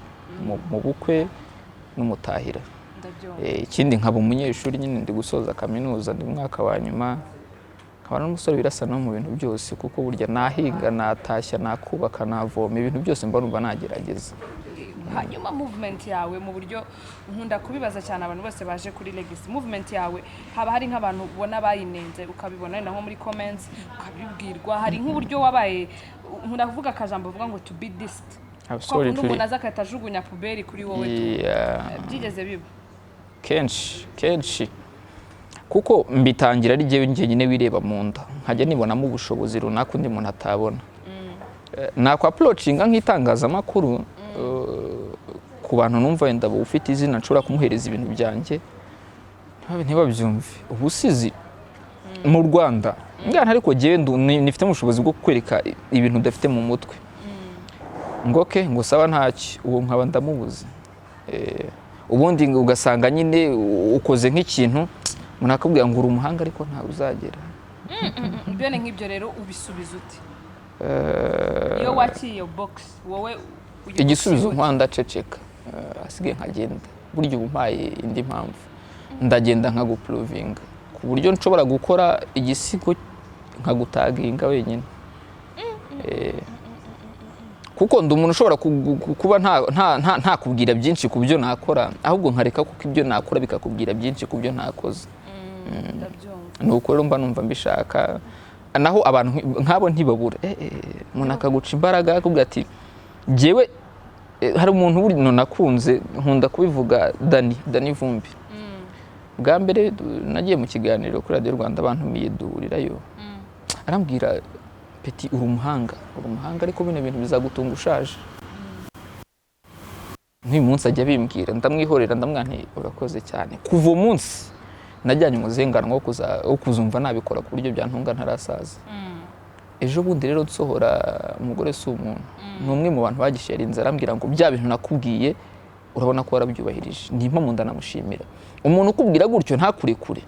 mu bukwe n'umutahira. Ndabyumva. Ikindi nkaba umunyeshuri nyine, ndi gusoza kaminuza, ndi mu mwaka wa nyuma, nkaba n'umusore birasa no mu bintu byose, kuko burya nahiga, natashya, nakubaka, navoma, ibintu byose mba numva nagerageza. Hanyuma movement yawe, mu buryo nkunda kubibaza cyane abantu bose baje kuri Legacy, movement yawe haba hari nk'abantu ubona bayinenze, ukabibona wenda nko muri comments, ukabibwirwa? Hari nk'uburyo wabaye, nkunda kuvuga akajambo bavuga ngo to be dissed, kwa kundi umuntu aza agahita ajugunya poubelle kuri wowe tu? Yeah. Byigeze biba? Kenshi kenshi, kuko mbitangira ari jyewe njyenyine wireba mu nda, nkajya nibonamo ubushobozi runaka undi muntu atabona. Nakwa approachinga nk'itangazamakuru, ku bantu numva wenda ufite izina nshobora kumuhereza ibintu byanjye, ntibabyumve. Ubusizi mu Rwanda ngana, ariko jyewe nifitemo ubushobozi bwo kukwereka ibintu udafite mu mutwe, ngo ke ngo saba ntacyo, uwo nkaba ndamubuze. Ubundi ugasanga nyine ukoze nk'ikintu, umuntu akakubwira ngo uri umuhanga ariko ntawe uzagera. Bene nk'ibyo rero ubisubiza ute iyo wakiriye iyo box wowe Igisubizo ute? Nkwa ndaceceka, asigaye nkagenda. Burya ubu mpaye indi mpamvu, ndagenda nkaguprovinga ku buryo nshobora gukora igisigo nkagutaginga wenyine. Kuko ndi umuntu ushobora kuba ntakubwira byinshi ku byo nakora, ahubwo nkareka kuko ibyo nakora bikakubwira byinshi ku byo ntakoze. Ndabyumva. Ni uko rero mba numva mbishaka. Naho abantu nk'abo ntibabura. Umuntu akaguca imbaraga, akakubwira ati jyewe, hari umuntu buri nakunze, nkunda kubivuga, Dani Vumbi. Bwa mbere nagiye mu kiganiro kuri Radiyo Rwanda, bantumiye duhurirayo, arambwira: "Petit, uri umuhanga, uri umuhanga, ariko bino bintu bizagutunga ushaje." Nk'uyu munsi ajya abimbwira, ndamwihorera, ndamwira nti urakoze cyane. Kuva uwo munsi najyanye umuzenganwa wo kuzumva nabikora ku buryo byantunga ntarasaza. Ejo bundi rero nsohora Umugore si umuntu, ni umwe mu bantu bagisharinze, arambwira ngo bya bintu nakubwiye urabona ko warabyubahirije. Ni impamo, ndanamushimira. Umuntu ukubwira gutyo ntakurekure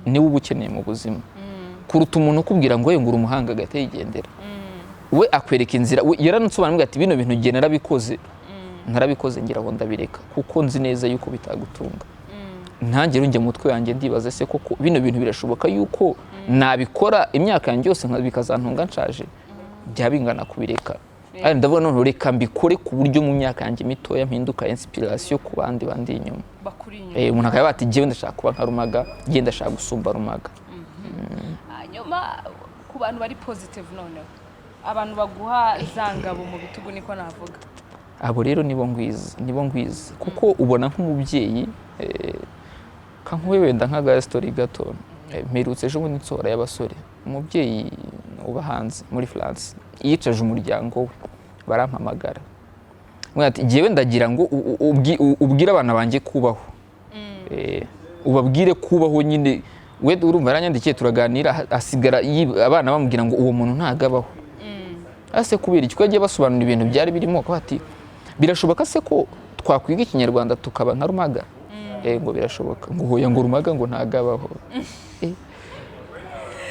niwe uba ukeneye mu buzima, kuruta umuntu ukubwira ngo ngo uri umuhanga agahita yigendera. We akwereka inzira. We yaransobanuriye ati: "Bino bintu ngiye narabikoze, narabikoze, ngira ngo ndabireka kuko nzi neza yuko bitagutunga." Ntange njye mu mutwe wanjye ndibaza: se koko bino bintu birashoboka yuko nabikora imyaka yanjye yose bikazantunga nshaje? Byaba bingana kubireka. Ariko ndavuga none reka mbikore ku buryo mu myaka yanjye mitoya mpinduka inspiration ku bandi bandi inyuma. Bakuri inyuma. Umuntu akaba ati: "Njyewe ndashaka kuba nka Rumaga, njyewe ndashaka gusumba Rumaga." Hanyuma ku bantu bari positive noneho, abantu baguha za ngabo mu bitugu, niko navuga. Abo rero nibo ngwiza, nibo ngwiza, kuko ubona nk'umubyeyi, kankuwe wenda nk'agasitori gato. Mperutse ejo bundi nsohora y'abasore. Umubyeyi uba hanze muri France yicaje umuryango we, barampamagara. Amubwira ati: "Jyewe ndagira ngo ubwire abana banjye kubaho, ubabwire kubaho nyine." We urumva yaranyandikiye, turaganira, hasigara abana bamubwira ngo uwo muntu ntago abaho. Ese kubera iki? Ko yagiye basobanura ibintu byari birimo, akaba ati: "Birashoboka se ko twakwiga Ikinyarwanda tukaba nka Rumaga?" Ngo birashoboka, ngo hoya, ngo Rumaga ngo ntago abaho.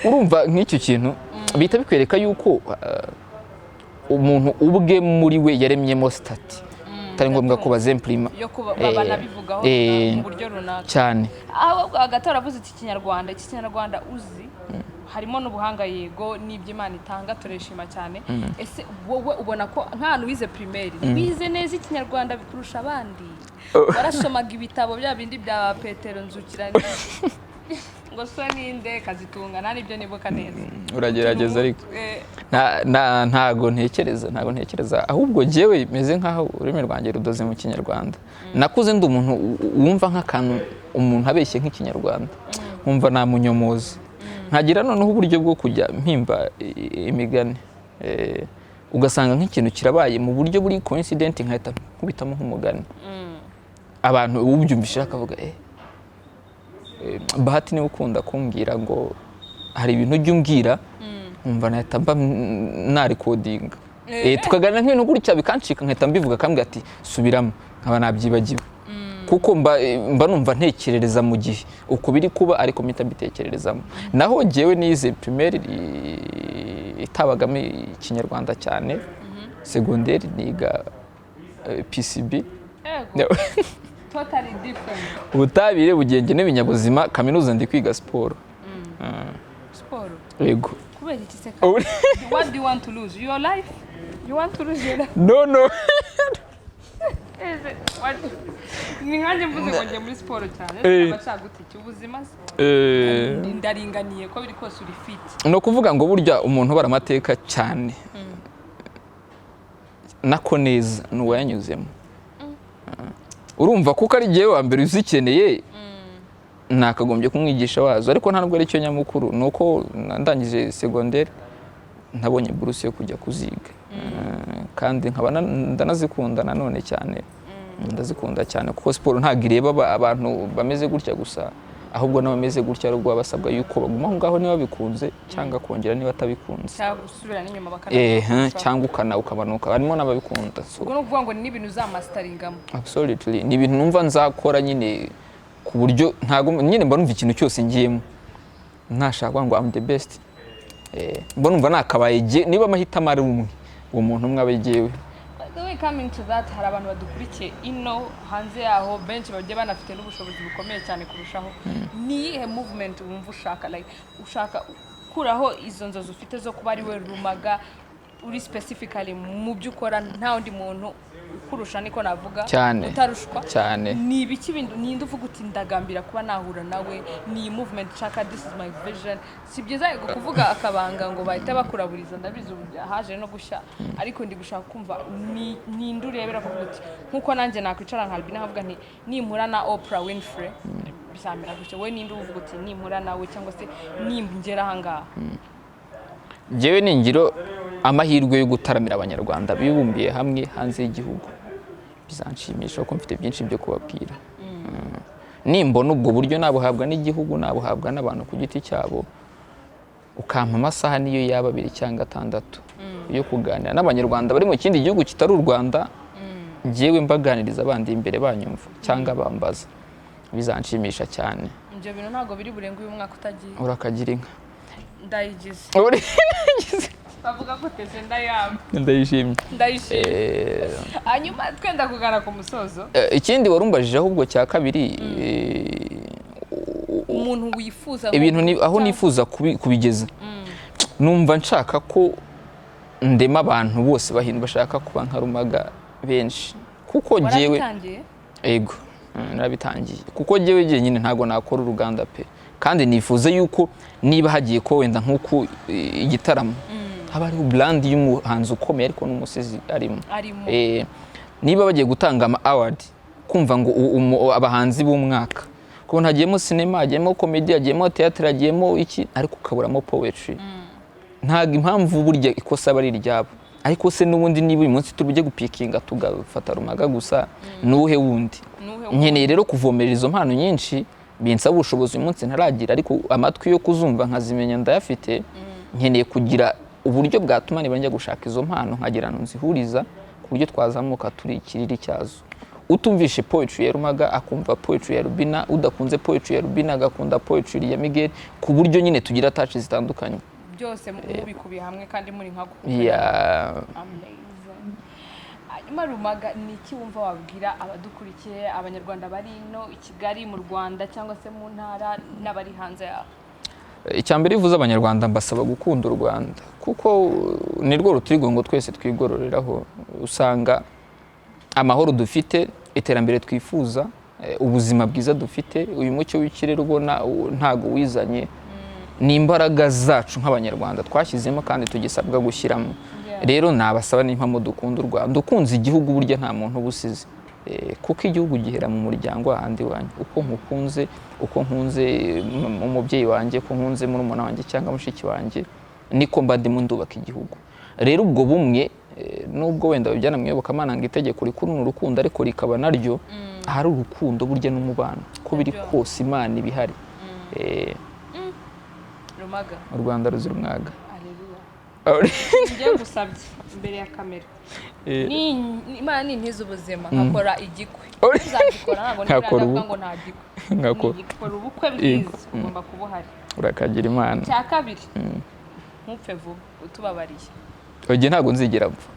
Urumva nk'icyo kintu bihita bikwereka yuko umuntu ubwe muri we yaremyemo statut, atari ngombwa ko bazempurima. Yo kuba banabivugaho mu buryo runaka. Cyane. Ahubwo hagati waravuze iki Kinyarwanda, iki Kinyarwanda uzi harimo n'ubuhanga, yego, n'ibyo Imana itanga, turishima cyane. Ese wowe ubona ko nk'ahantu wize primaire wize neza Ikinyarwanda kurusha abandi? Warasomaga ibitabo bya bindi bya Petero Nzukira ngo so ninde Kazitunga, nta n'ibyo nibuka neza. Uragerageza ariko. Ntago ntekereza, ntago ntekereza. Ahubwo jyewe meze nkaho ururimi rwanjye rudoze mu Kinyarwanda. Nakuze ndi umuntu wumva nk'akantu umuntu abeshye nk'Ikinyarwanda nkumva namunyomoza, nkagira noneho uburyo bwo kujya mpimba imigani. Ugasanga nk'ikintu kirabaye mu buryo buri coincident, nkahita nkubitamo nk'umugani, abantu ubyumvise akavuga: "Eh." Bahati niwe ukunda kumbwira ngo hari ibintu ujya umbwira nkumva nahita mba narecordinga. Tukaganira nk'ibintu gutya bikancika, nkahita mbivuga, akambwira ati: "Subiramo," nkaba nabyibagiwe, kuko mba numva ntekerereza mu gihe uko biri kuba, ariko mpita mbitekererezamo. Naho njyewe nize primaire itabagamo Ikinyarwanda cyane, segonderi niga PCB. Ego, totally different. Ubutabire, ubugenge n'ibinyabuzima. Kaminuza ndi kwiga siporo. Siporo? Yego. Kubera iki se? What do you want to lose? Your life? You want to lose your life? No. Ese, ni nkanjye mvuze ngo ngiye muri siporo cyane, aba gute iki ubuzima se? Ndaringaniye ko biri kose uri fit. Ni ukuvuga ngo burya umuntu ubara amateka cyane nako neza ni uwayanyuzemo. Urumva, kuko ari jyewe wa mbere uzikeneye, nakagombye kumwigisha wazo, ariko ntabwo ari cyo nyamukuru. Ni uko ndangije segonderi ntabonye buruse yo kujya kuziga. Kandi nkaba ndanazikunda nanone cyane, ndazikunda cyane, kuko siporo ntabwo ireba abantu bameze gutya gusa, ahubwo n'abameze gutya ari ubwo baba basabwa yuko baguma aho ngaho niba bikunze, cyangwa kongera niba atabikunze. Cyangwa gusubira n'inyuma cyangwa ukamanuka, harimo n'ababikunda. So, Ubwo ni ukuvuga ngo ni n'ibintu uzamasteringa mo. Absolutely, ni ibintu numva nzakora nyine, ku buryo ntago nyine mba numva ikintu cyose ngiyemo ntashaka kuvuga ngo I'm the best. Mba numva nakabaye niba amahitamo ari umwe, uwo muntu umwe aba jyewe. By the way, coming to that, hari abantu badukurikiye ino hanze yaho benshi bagiye banafite n'ubushobozi bukomeye cyane kurushaho. Ni iyihe movement wumva ushaka, like ushaka gukuraho izo nzozi ufite zo kuba ari we Rumaga uri specifically mu byo ukora, nta wundi muntu ukurusha, niko navuga, Cyane. utarushwa? Cyane. Ni ibiki bindi, ninde uvuga uti: "Ndagambira kuba nahura nawe, ni iyi movement nshaka, this is my vision"? Si byiza yego kuvuga akabanga ngo bahita bakuraburiza, ndabizi ubu haje no gushya, ariko ndi gushaka kumva ni ninde urebera kuvuga uti nkuko nanjye nakwicara nka Albina nkavuga nti nimpura na Oprah Winfrey bizamera gutya, wowe ninde uvuga uti nimpura nawe cyangwa se ningera ahangaha? Njyewe ningiro amahirwe yo gutaramira Abanyarwanda bibumbiye hamwe hanze y'igihugu, bizanshimisha kuko mfite byinshi byo kubabwira. Nimbona ubwo buryo nabuhabwa n'igihugu, nabuhabwa n'abantu ku giti cyabo, ukampa amasaha niyo yaba 2 cyangwa 6 yo kuganira n'Abanyarwanda bari mu kindi gihugu kitari u Rwanda, njyewe mbaganiriza bandi imbere banyumva cyangwa bambaza, bizanshimisha cyane. Ibyo bintu ntabwo biri burenge uyu mwaka utagiye. Urakagira inka. Ndayigize. Bavuga gute se? Ndayamba. Ndayishimye. Ndayishimye. Hanyuma twenda kugana ku musozo. Ikindi warumbajije ahubwo cya kabiri, umuntu wifuza ibintu ni aho nifuza kubigeza, numva nshaka ko ndema abantu bose bashaka kuba nka Rumaga benshi, kuko njyewe Warabitangiye? Ego, narabitangiye, kuko njyewe jyenyine ntabwo nakora uruganda pe. Kandi nifuza yuko niba hagiye ko wenda nk'uku igitaramo haba hariho brand y'umuhanzi ukomeye ariko n'umusizi arimo. Arimo. Niba bagiye gutanga ama award, kumva ngo abahanzi b'umwaka, kubona hagiyemo sinema, hagiyemo comedy, hagiyemo theatre, hagiyemo iki, ariko ukaburamo poetry, ntabwo impamvu burya ikosa aba ari iryabo. Ariko se n'ubundi niba uyu munsi turi bujye gupikinga tugafata Rumaga gusa, nuwuhe wundi? Nuwuhe? Nkeneye rero kuvomerera izo mpano nyinshi. Binsaba ubushobozi uyu munsi ntaragira, ariko amatwi yo kuzumva nkazimenya ndayafite. Nkeneye kugira uburyo bwatuma niba njya gushaka izo mpano nkagira ahantu nzihuriza, ku buryo twazamuka turi ikiriri cyazo. Utumvishe poetry ya Rumaga akumva poetry ya Rubina, udakunze poetry ya Rubina agakunda poetry ya Miguel, ku buryo nyine tugira touch zitandukanye. Byose mubikubiye hamwe kandi muri nka ya. Amazing. Hanyuma Rumaga, ni iki wumva wabwira abadukurikiye, Abanyarwanda bari ino i Kigali mu Rwanda cyangwa se mu ntara n'abari hanze yaho? Icya mbere, ivuze Abanyarwanda, mbasaba gukunda u Rwanda, kuko ni rwo rutirigongo twese twigororeraho. Usanga amahoro dufite, iterambere twifuza, ubuzima bwiza dufite, uyu mucyo w'ikirere ubona ntago wizanye, ni imbaraga zacu nk'Abanyarwanda twashyizemo kandi tugisabwa gushyiramo. Rero nabasaba n'impamo dukunda u Rwanda. Ukunze igihugu burya nta muntu uba usize. Kuko igihugu gihera mu muryango ahandi wanjye. Uko nkukunze, uko nkunze umubyeyi wanjye, uko nkunze murumuna wanjye cyangwa mushiki wanjye, niko mba ndimo ndubaka igihugu. Rero ubwo bumwe, nubwo wenda babijyana mu iyobokamana ngo itegeko rikuru ni urukundo, ariko rikaba naryo ahari urukundo burya n'umubano uko biri Nabyo. kose Imana iba ihari. Rumaga. U Rwanda ruzira umwaga. Aleluya. Ngiye gusabye imbere ya kamera, Imana nintiza ubuzima nkakora igikwe, uzagikora? Ntabwo Nkakora nibura ubukwe. ngo nta gikwe. Nkakora. Nigikora ubukwe bwiza, ugomba kuba uhari. Urakagira Imana. Cya kabiri, ntupfe vuba utubabariye. Oye, ntabwo nzigera mpfa.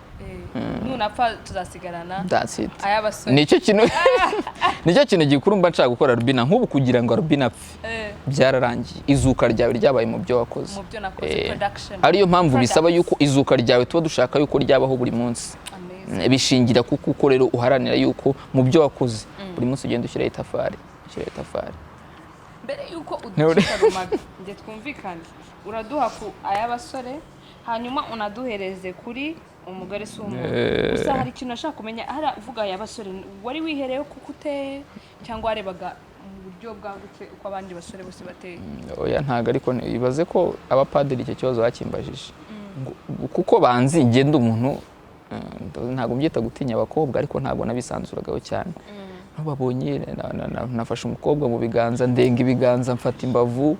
Nunapfa tuzasigarana That's it. ay'abasore. Nicyo kintu gikuru mba nshaka gukora Rubina nk'ubu, kugira ngo Rubina apfe byararangiye, izuka ryawe ryabaye mu byo wakoze. Mu byo nakoze. Production. Ariyo mpamvu bisaba Products. yuko izuka ryawe tuba dushaka yuko ryabaho buri munsi. Amazing. Bishingira kuko uko rero uharanira yuko mu byo wakoze buri munsi ugenda ushyiraho itafari, ushyiraho itafari. Mbere yuko uducika, Rumaga, njye twumvikane, uraduha ku ay'abasore, hanyuma unaduhereze kuri umugore si umuntu. Gusa hari ikintu nashaka kumenya. Hari uvuga ay'abasore, wari wihereyeho kuko uteye, cyangwa warebaga mu buryo bwagutse uko abandi basore bose bateye? Oya, ntabwo. Ariko ibaze ko abapadiri icyo kibazo bakimbajije. Kuko banzi ngenda umuntu, ntabwo mbyita gutinya abakobwa, ariko ntabwo nabisanzuragaho cyane. Babonye nafashe umukobwa mu biganza, ndenga ibiganza, mfata imbavu,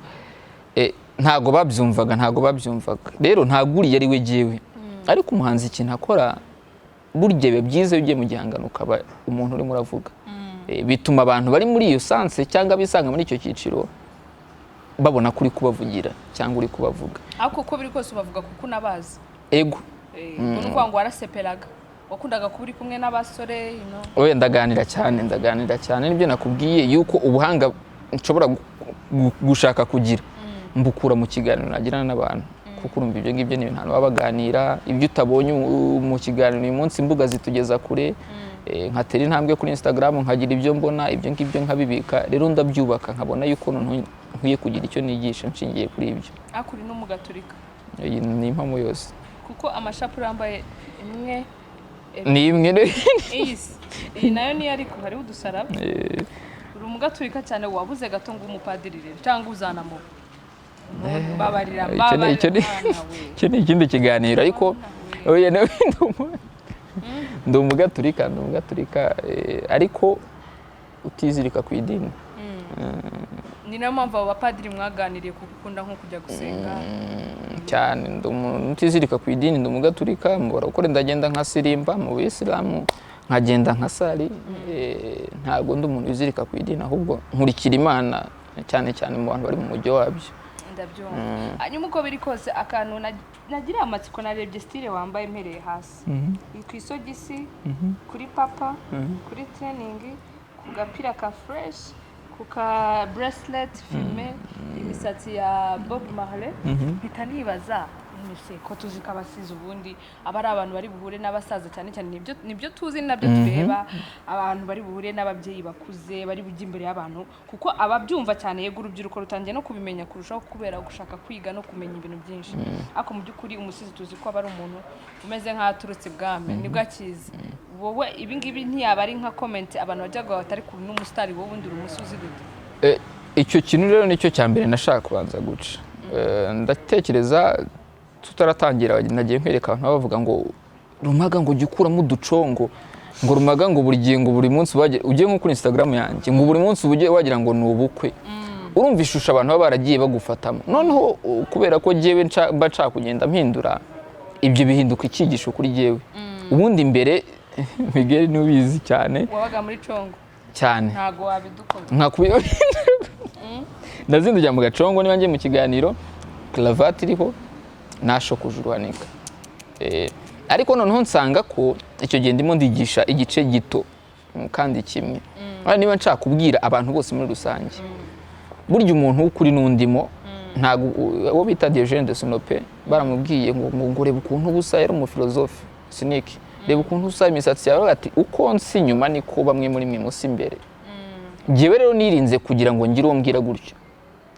ntabwo babyumvaga, ntabwo babyumvaga. Rero ntabwo uriya ari we jyewe. Ariko umuhanzi ikintu akora burya biba byiza iyo ugiye mu gihangano ukaba umuntu urimo uravuga. Bituma abantu bari muri iyo sense cyangwa bisanga muri icyo cyiciro babona ko uri kubavugira cyangwa uri kubavuga. Ariko uko biri kose ubavuga kuko unabazi. Ego. Ubwo ni ukuvuga ngo waraseperaga, wakundaga kuba uri kumwe n'abasore. Oya, ndaganira cyane, ndaganira cyane. Nibyo nakubwiye yuko ubuhanga nshobora gushaka kugira mbukura mu kiganiro nagirana n'abantu, kuko urumva ibyo ngibyo ni ibintu abantu baba baganira. Ibyo utabonye mu kiganiro uyu munsi, imbuga zitugeza kure. Nkatera intambwe kuri Instagram nkagira ibyo mbona, ibyo ngibyo nkabibika. Rero ndabyubaka, nkabona yuko noneho nkwiye kugira icyo nigisha nshingiye kuri ibyo. Ariko uri n'umugaturika? Iyi ni impamo yose. Kuko amashapure yambaye imwe Ni imwe. Iyi si iyi nayo niyo, ariko hariho udusaraba. Uri umugaturika cyane, wabuze gato ngo umupadiri rero cyangwa uzanamuba. Mbabarira. Icyo Mbabarira mwana we. Icyo ni ikindi kiganiro, ariko oya, nawe ndi umugaturika, ndi umugaturika, ariko utizirika ku idini. Ni nayo mpamvu abo bapadiri mwaganiriye, kuko ukunda nko kujya gusenga. Cyane. Ndi umuntu utizirika ku idini, ndi umugaturika. Mu barokore ndagenda nka sirimba, mu bisilamu nkagenda nka sari. Ntabwo ndi umuntu wizirika ku idini, ahubwo nkurikira Imana cyane cyane mu bantu bari mu mujyi wabyo. Ndabyumva. Hanyuma uko biri kose, akantu nagiriye amatsiko, narebye style wambaye mpereye hasi ku isogisi, kuri papa, kuri training, ku gapira ka fresh, ku ka bracelet filme, imisatsi ya Bob Marley, mpita nibaza none ko tuzi ko abasizi ubundi aba ari abantu bari buhure n'abasaza cyane cyane, nibyo tuzi, ni nabyo tureba, abantu bari buhure n'ababyeyi bakuze, bari bujye imbere y'abantu, kuko ababyumva cyane. Yego, urubyiruko rutangiye no kubimenya kurushaho kubera gushaka kwiga no kumenya ibintu byinshi, ariko mu by'ukuri umusizi tuzi ko aba ari umuntu umeze nk'aho aturutse ibwami, nibwo akizi. Wowe ibi ngibi ntiyaba ari nka comment abantu bajya batari kuri n'umusitari, wowe ubundi uri umusizi gute? Icyo kintu rero nicyo cya mbere nashaka kubanza guca. Ndatekereza tutaratangira nagiye nkwereka abantu bavuga ngo Rumaga ngo ujye ukuramo uducongo, ngo Rumaga ngo buri gihe, ngo buri munsi ugiye nko kuri Instagram yanjye, ngo buri munsi uba wagira ngo ni ubukwe. Urumva ishusho abantu baba baragiye bagufatamo. Noneho kubera ko jyewe mba nshaka kugenda mpindura ibyo, bihinduka icyigisho kuri jyewe. Ubundi mbere, Miguel ntubizi cyane. Wabaga muri congo. Cyane. Ntago wabidukora. Nkakubi ndazindukira mu gacongo, niba ngiye mu kiganiro karavati iriho, nashokoje uruhanika. Ariko noneho nsanga ko icyo gihe ndimo ndigisha igice gito, kandi kimwe. Ariko niba nshaka kubwira abantu bose muri rusange, burya umuntu w'ukuri n'undimo ntabwo uwo bita Diogène de Sinope baramubwiye ngo reba ukuntu ubusa, yari umufilozofe cynique, reba ukuntu usa, imisatsi yawe, ati uko nsi inyuma niko bamwe muri mwe musa imbere. Njyewe rero nirinze kugira ngo ngire uwo mbwira gutyo,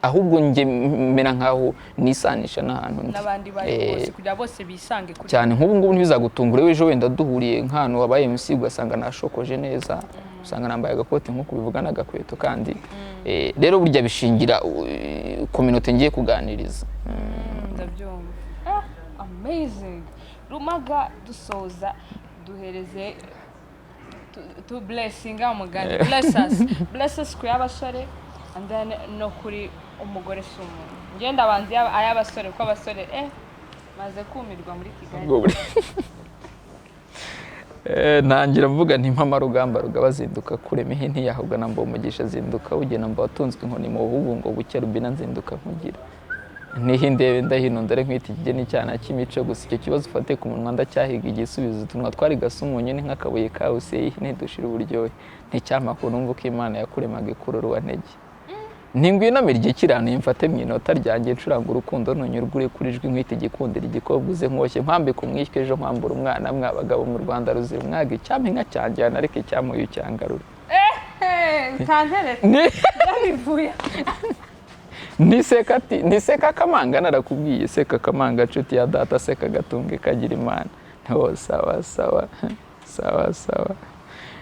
ahubwo njye mera nkaho nisanisha n'ahantu ndi n'abandi bari bose, kugira bose bisange kuri Cyane. Nk'ubu ngubu ntibizagutungure ejo wenda duhuriye nk'ahantu wabaye MC, ugasanga nashokoje neza, usanga nambaye agakoti nk'uko bivuga n'agakweto. Kandi rero burya bishingira communauté ngiye kuganiriza. Ndabyumva. Ah, amazing. Rumaga, dusoza, duhereze tu blessinga umugani, bless us, bless us ku y'abasore and then no kuri umugore si umuntu. Ngenda abanza ay'abasore, kuko abasore maze kumirwa muri Kigali. Ubwo ntangira mvuga nti mpama rugamba rugaba zinduka kurema ihe ntiyahubwa na umugisha zinduka ugena mba watunzwe inkoni mu buhugu ngo buke rubina nzinduka nkugira ntihi ndebe ndahino ndore nkwita ikigeni cyana cy'imico. Gusa icyo kibazo ufate ku munwa, ndacyahiga igisubizo. Utunwa twari gasa umunyu ni nk'akabuye kawuseye, ntidushira uburyohe, nticyampa numva uko Imana yakuremaga ikurura ntege. Ntingwino mirye kiranuye, mfate mu inota ryanjye, ncuranga urukundo nunyurwa ure kuri ijwi, nkwite igikundiro igikobwa, uze nkoshye nkwambike umwishywa, ejo nkwambura umwana. Mwabagabo mu Rwanda ruzira umwaga, icyampa inka cyanjyana ariko icyamuye cyangarura. Utanteretse byabivuye. Niseka ati niseka akamanga, narakubwiye seka akamanga, nshuti ya data, seka gatunge kagira Imana. Oh, sawa sawa sawa sawa.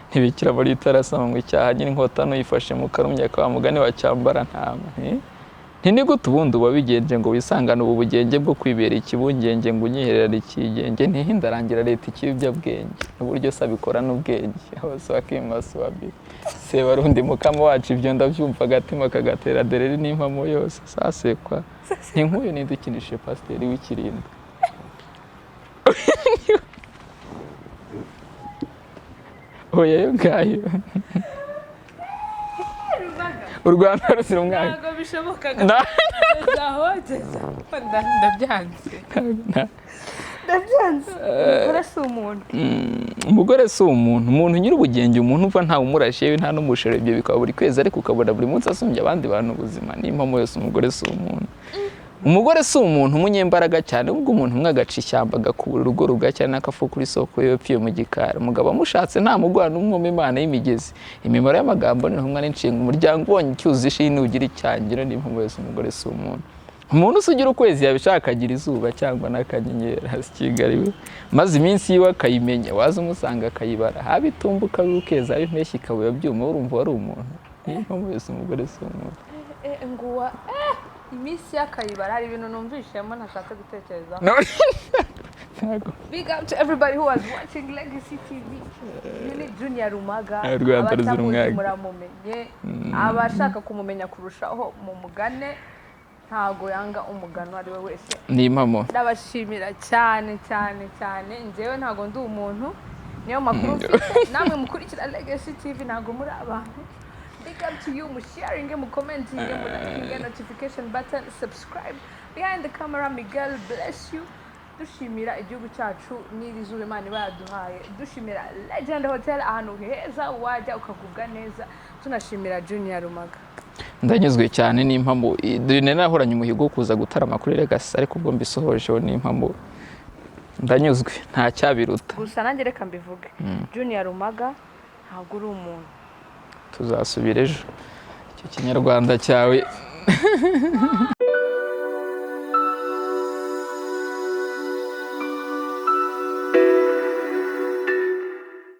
Ntibikira muri itarasama ngo icyaha nyine inkota nuyifashe mu karumya ka mugani wa cyambara ntama. Nti ni gute ubundi uba bigenje ngo wisangane ubu bugenge bwo kwibera ikibungenge, ngo unyihererane ikigenge, ntihindarangira leta ikiyobyabwenge n'uburyo se abikora n'ubwenge abaswakimasuwabi Sebarundi mukama wacu. Ibyo ndabyumva agatima kagatera dereri n'impamo yose sasekwa. Ni nk'uyu ninde ukinishije pasiteri w'ikirinda? Oya, yo ngayo. U Rwanda ruzira umwaka. Ntabwo bishoboka. Gezaho, gezaho, ndabyanze. Ndabyanze, umugore si umuntu. Umugore si umuntu. Umuntu nyir'ubugenge, umuntu uva ntawe umurashe, yewe nta n'umushoro, ibyo bikaba buri kwezi, ariko ukabona buri munsi asumbya abandi bantu ubuzima, n'impamo yose umugore si umuntu. Umugore si umuntu umunyembaraga cyane, ubwo umuntu umwe agaca ishyamba, agakubura urugo rugacya n'akafu kuri soko y'epfo mu gikari. Umugabo amushatse nta mugwana umwuma Imana y'imigezi, imimaro y'amagambo ni intumwa n'inshinga, umuryango ubonye icyuzi ishi nugira icyangiro, n'impamo yose umugore si umuntu. Umuntu usugira ukwezi yabishaka akagira izuba cyangwa n'akanyenyeri hasi Kigali we, maze iminsi yiwe akayimenya, waza umusanga akayibara, haba itumba ukaba ukeza, haba impeshyi ikaba byuma, urumva wari umuntu. Niyo mpamvu yose umugore si umuntu. Nguwa iminsi y'akayibara, hari ibintu numvishemo ntashatse gutekerezaho. No. Ntago. Big up to everybody who was watching Legacy TV. Uyu ni Junior Rumaga. U Rwanda ruzira Abatamuzi umwaga. muramumenye. Abashaka kumumenya kurushaho mumugane. Ntago yanga umugano ari we wese. Ni impamo. Ndabashimira cyane cyane cyane. Njyewe ntago ndi umuntu. Niyo makuru mfite. Namwe mukurikira Legacy TV ntago muri abantu. Big up to you. Musharinge, mucommentinge, munatinge notification button, subscribe. Behind the camera, Miguel, bless you. Dushimira igihugu cyacu n'iri zuba Imana iba yaduhaye, dushimira Legend Hotel, ahantu heza wajya ukagubwa neza, tunashimira Junior Rumaga. Ndanyuzwe cyane n'impamo. Dore nari nahoranye umuhigo wo kuza gutarama kuri Legacy, ariko ubwo mbisohojeho n'impamo, ndanyuzwe, nta cyabiruta. Gusa nanjye reka mbivuge, Junior Rumaga, ntabwo uri umuntu. Tuzasubira ejo, icyo Kinyarwanda cyawe.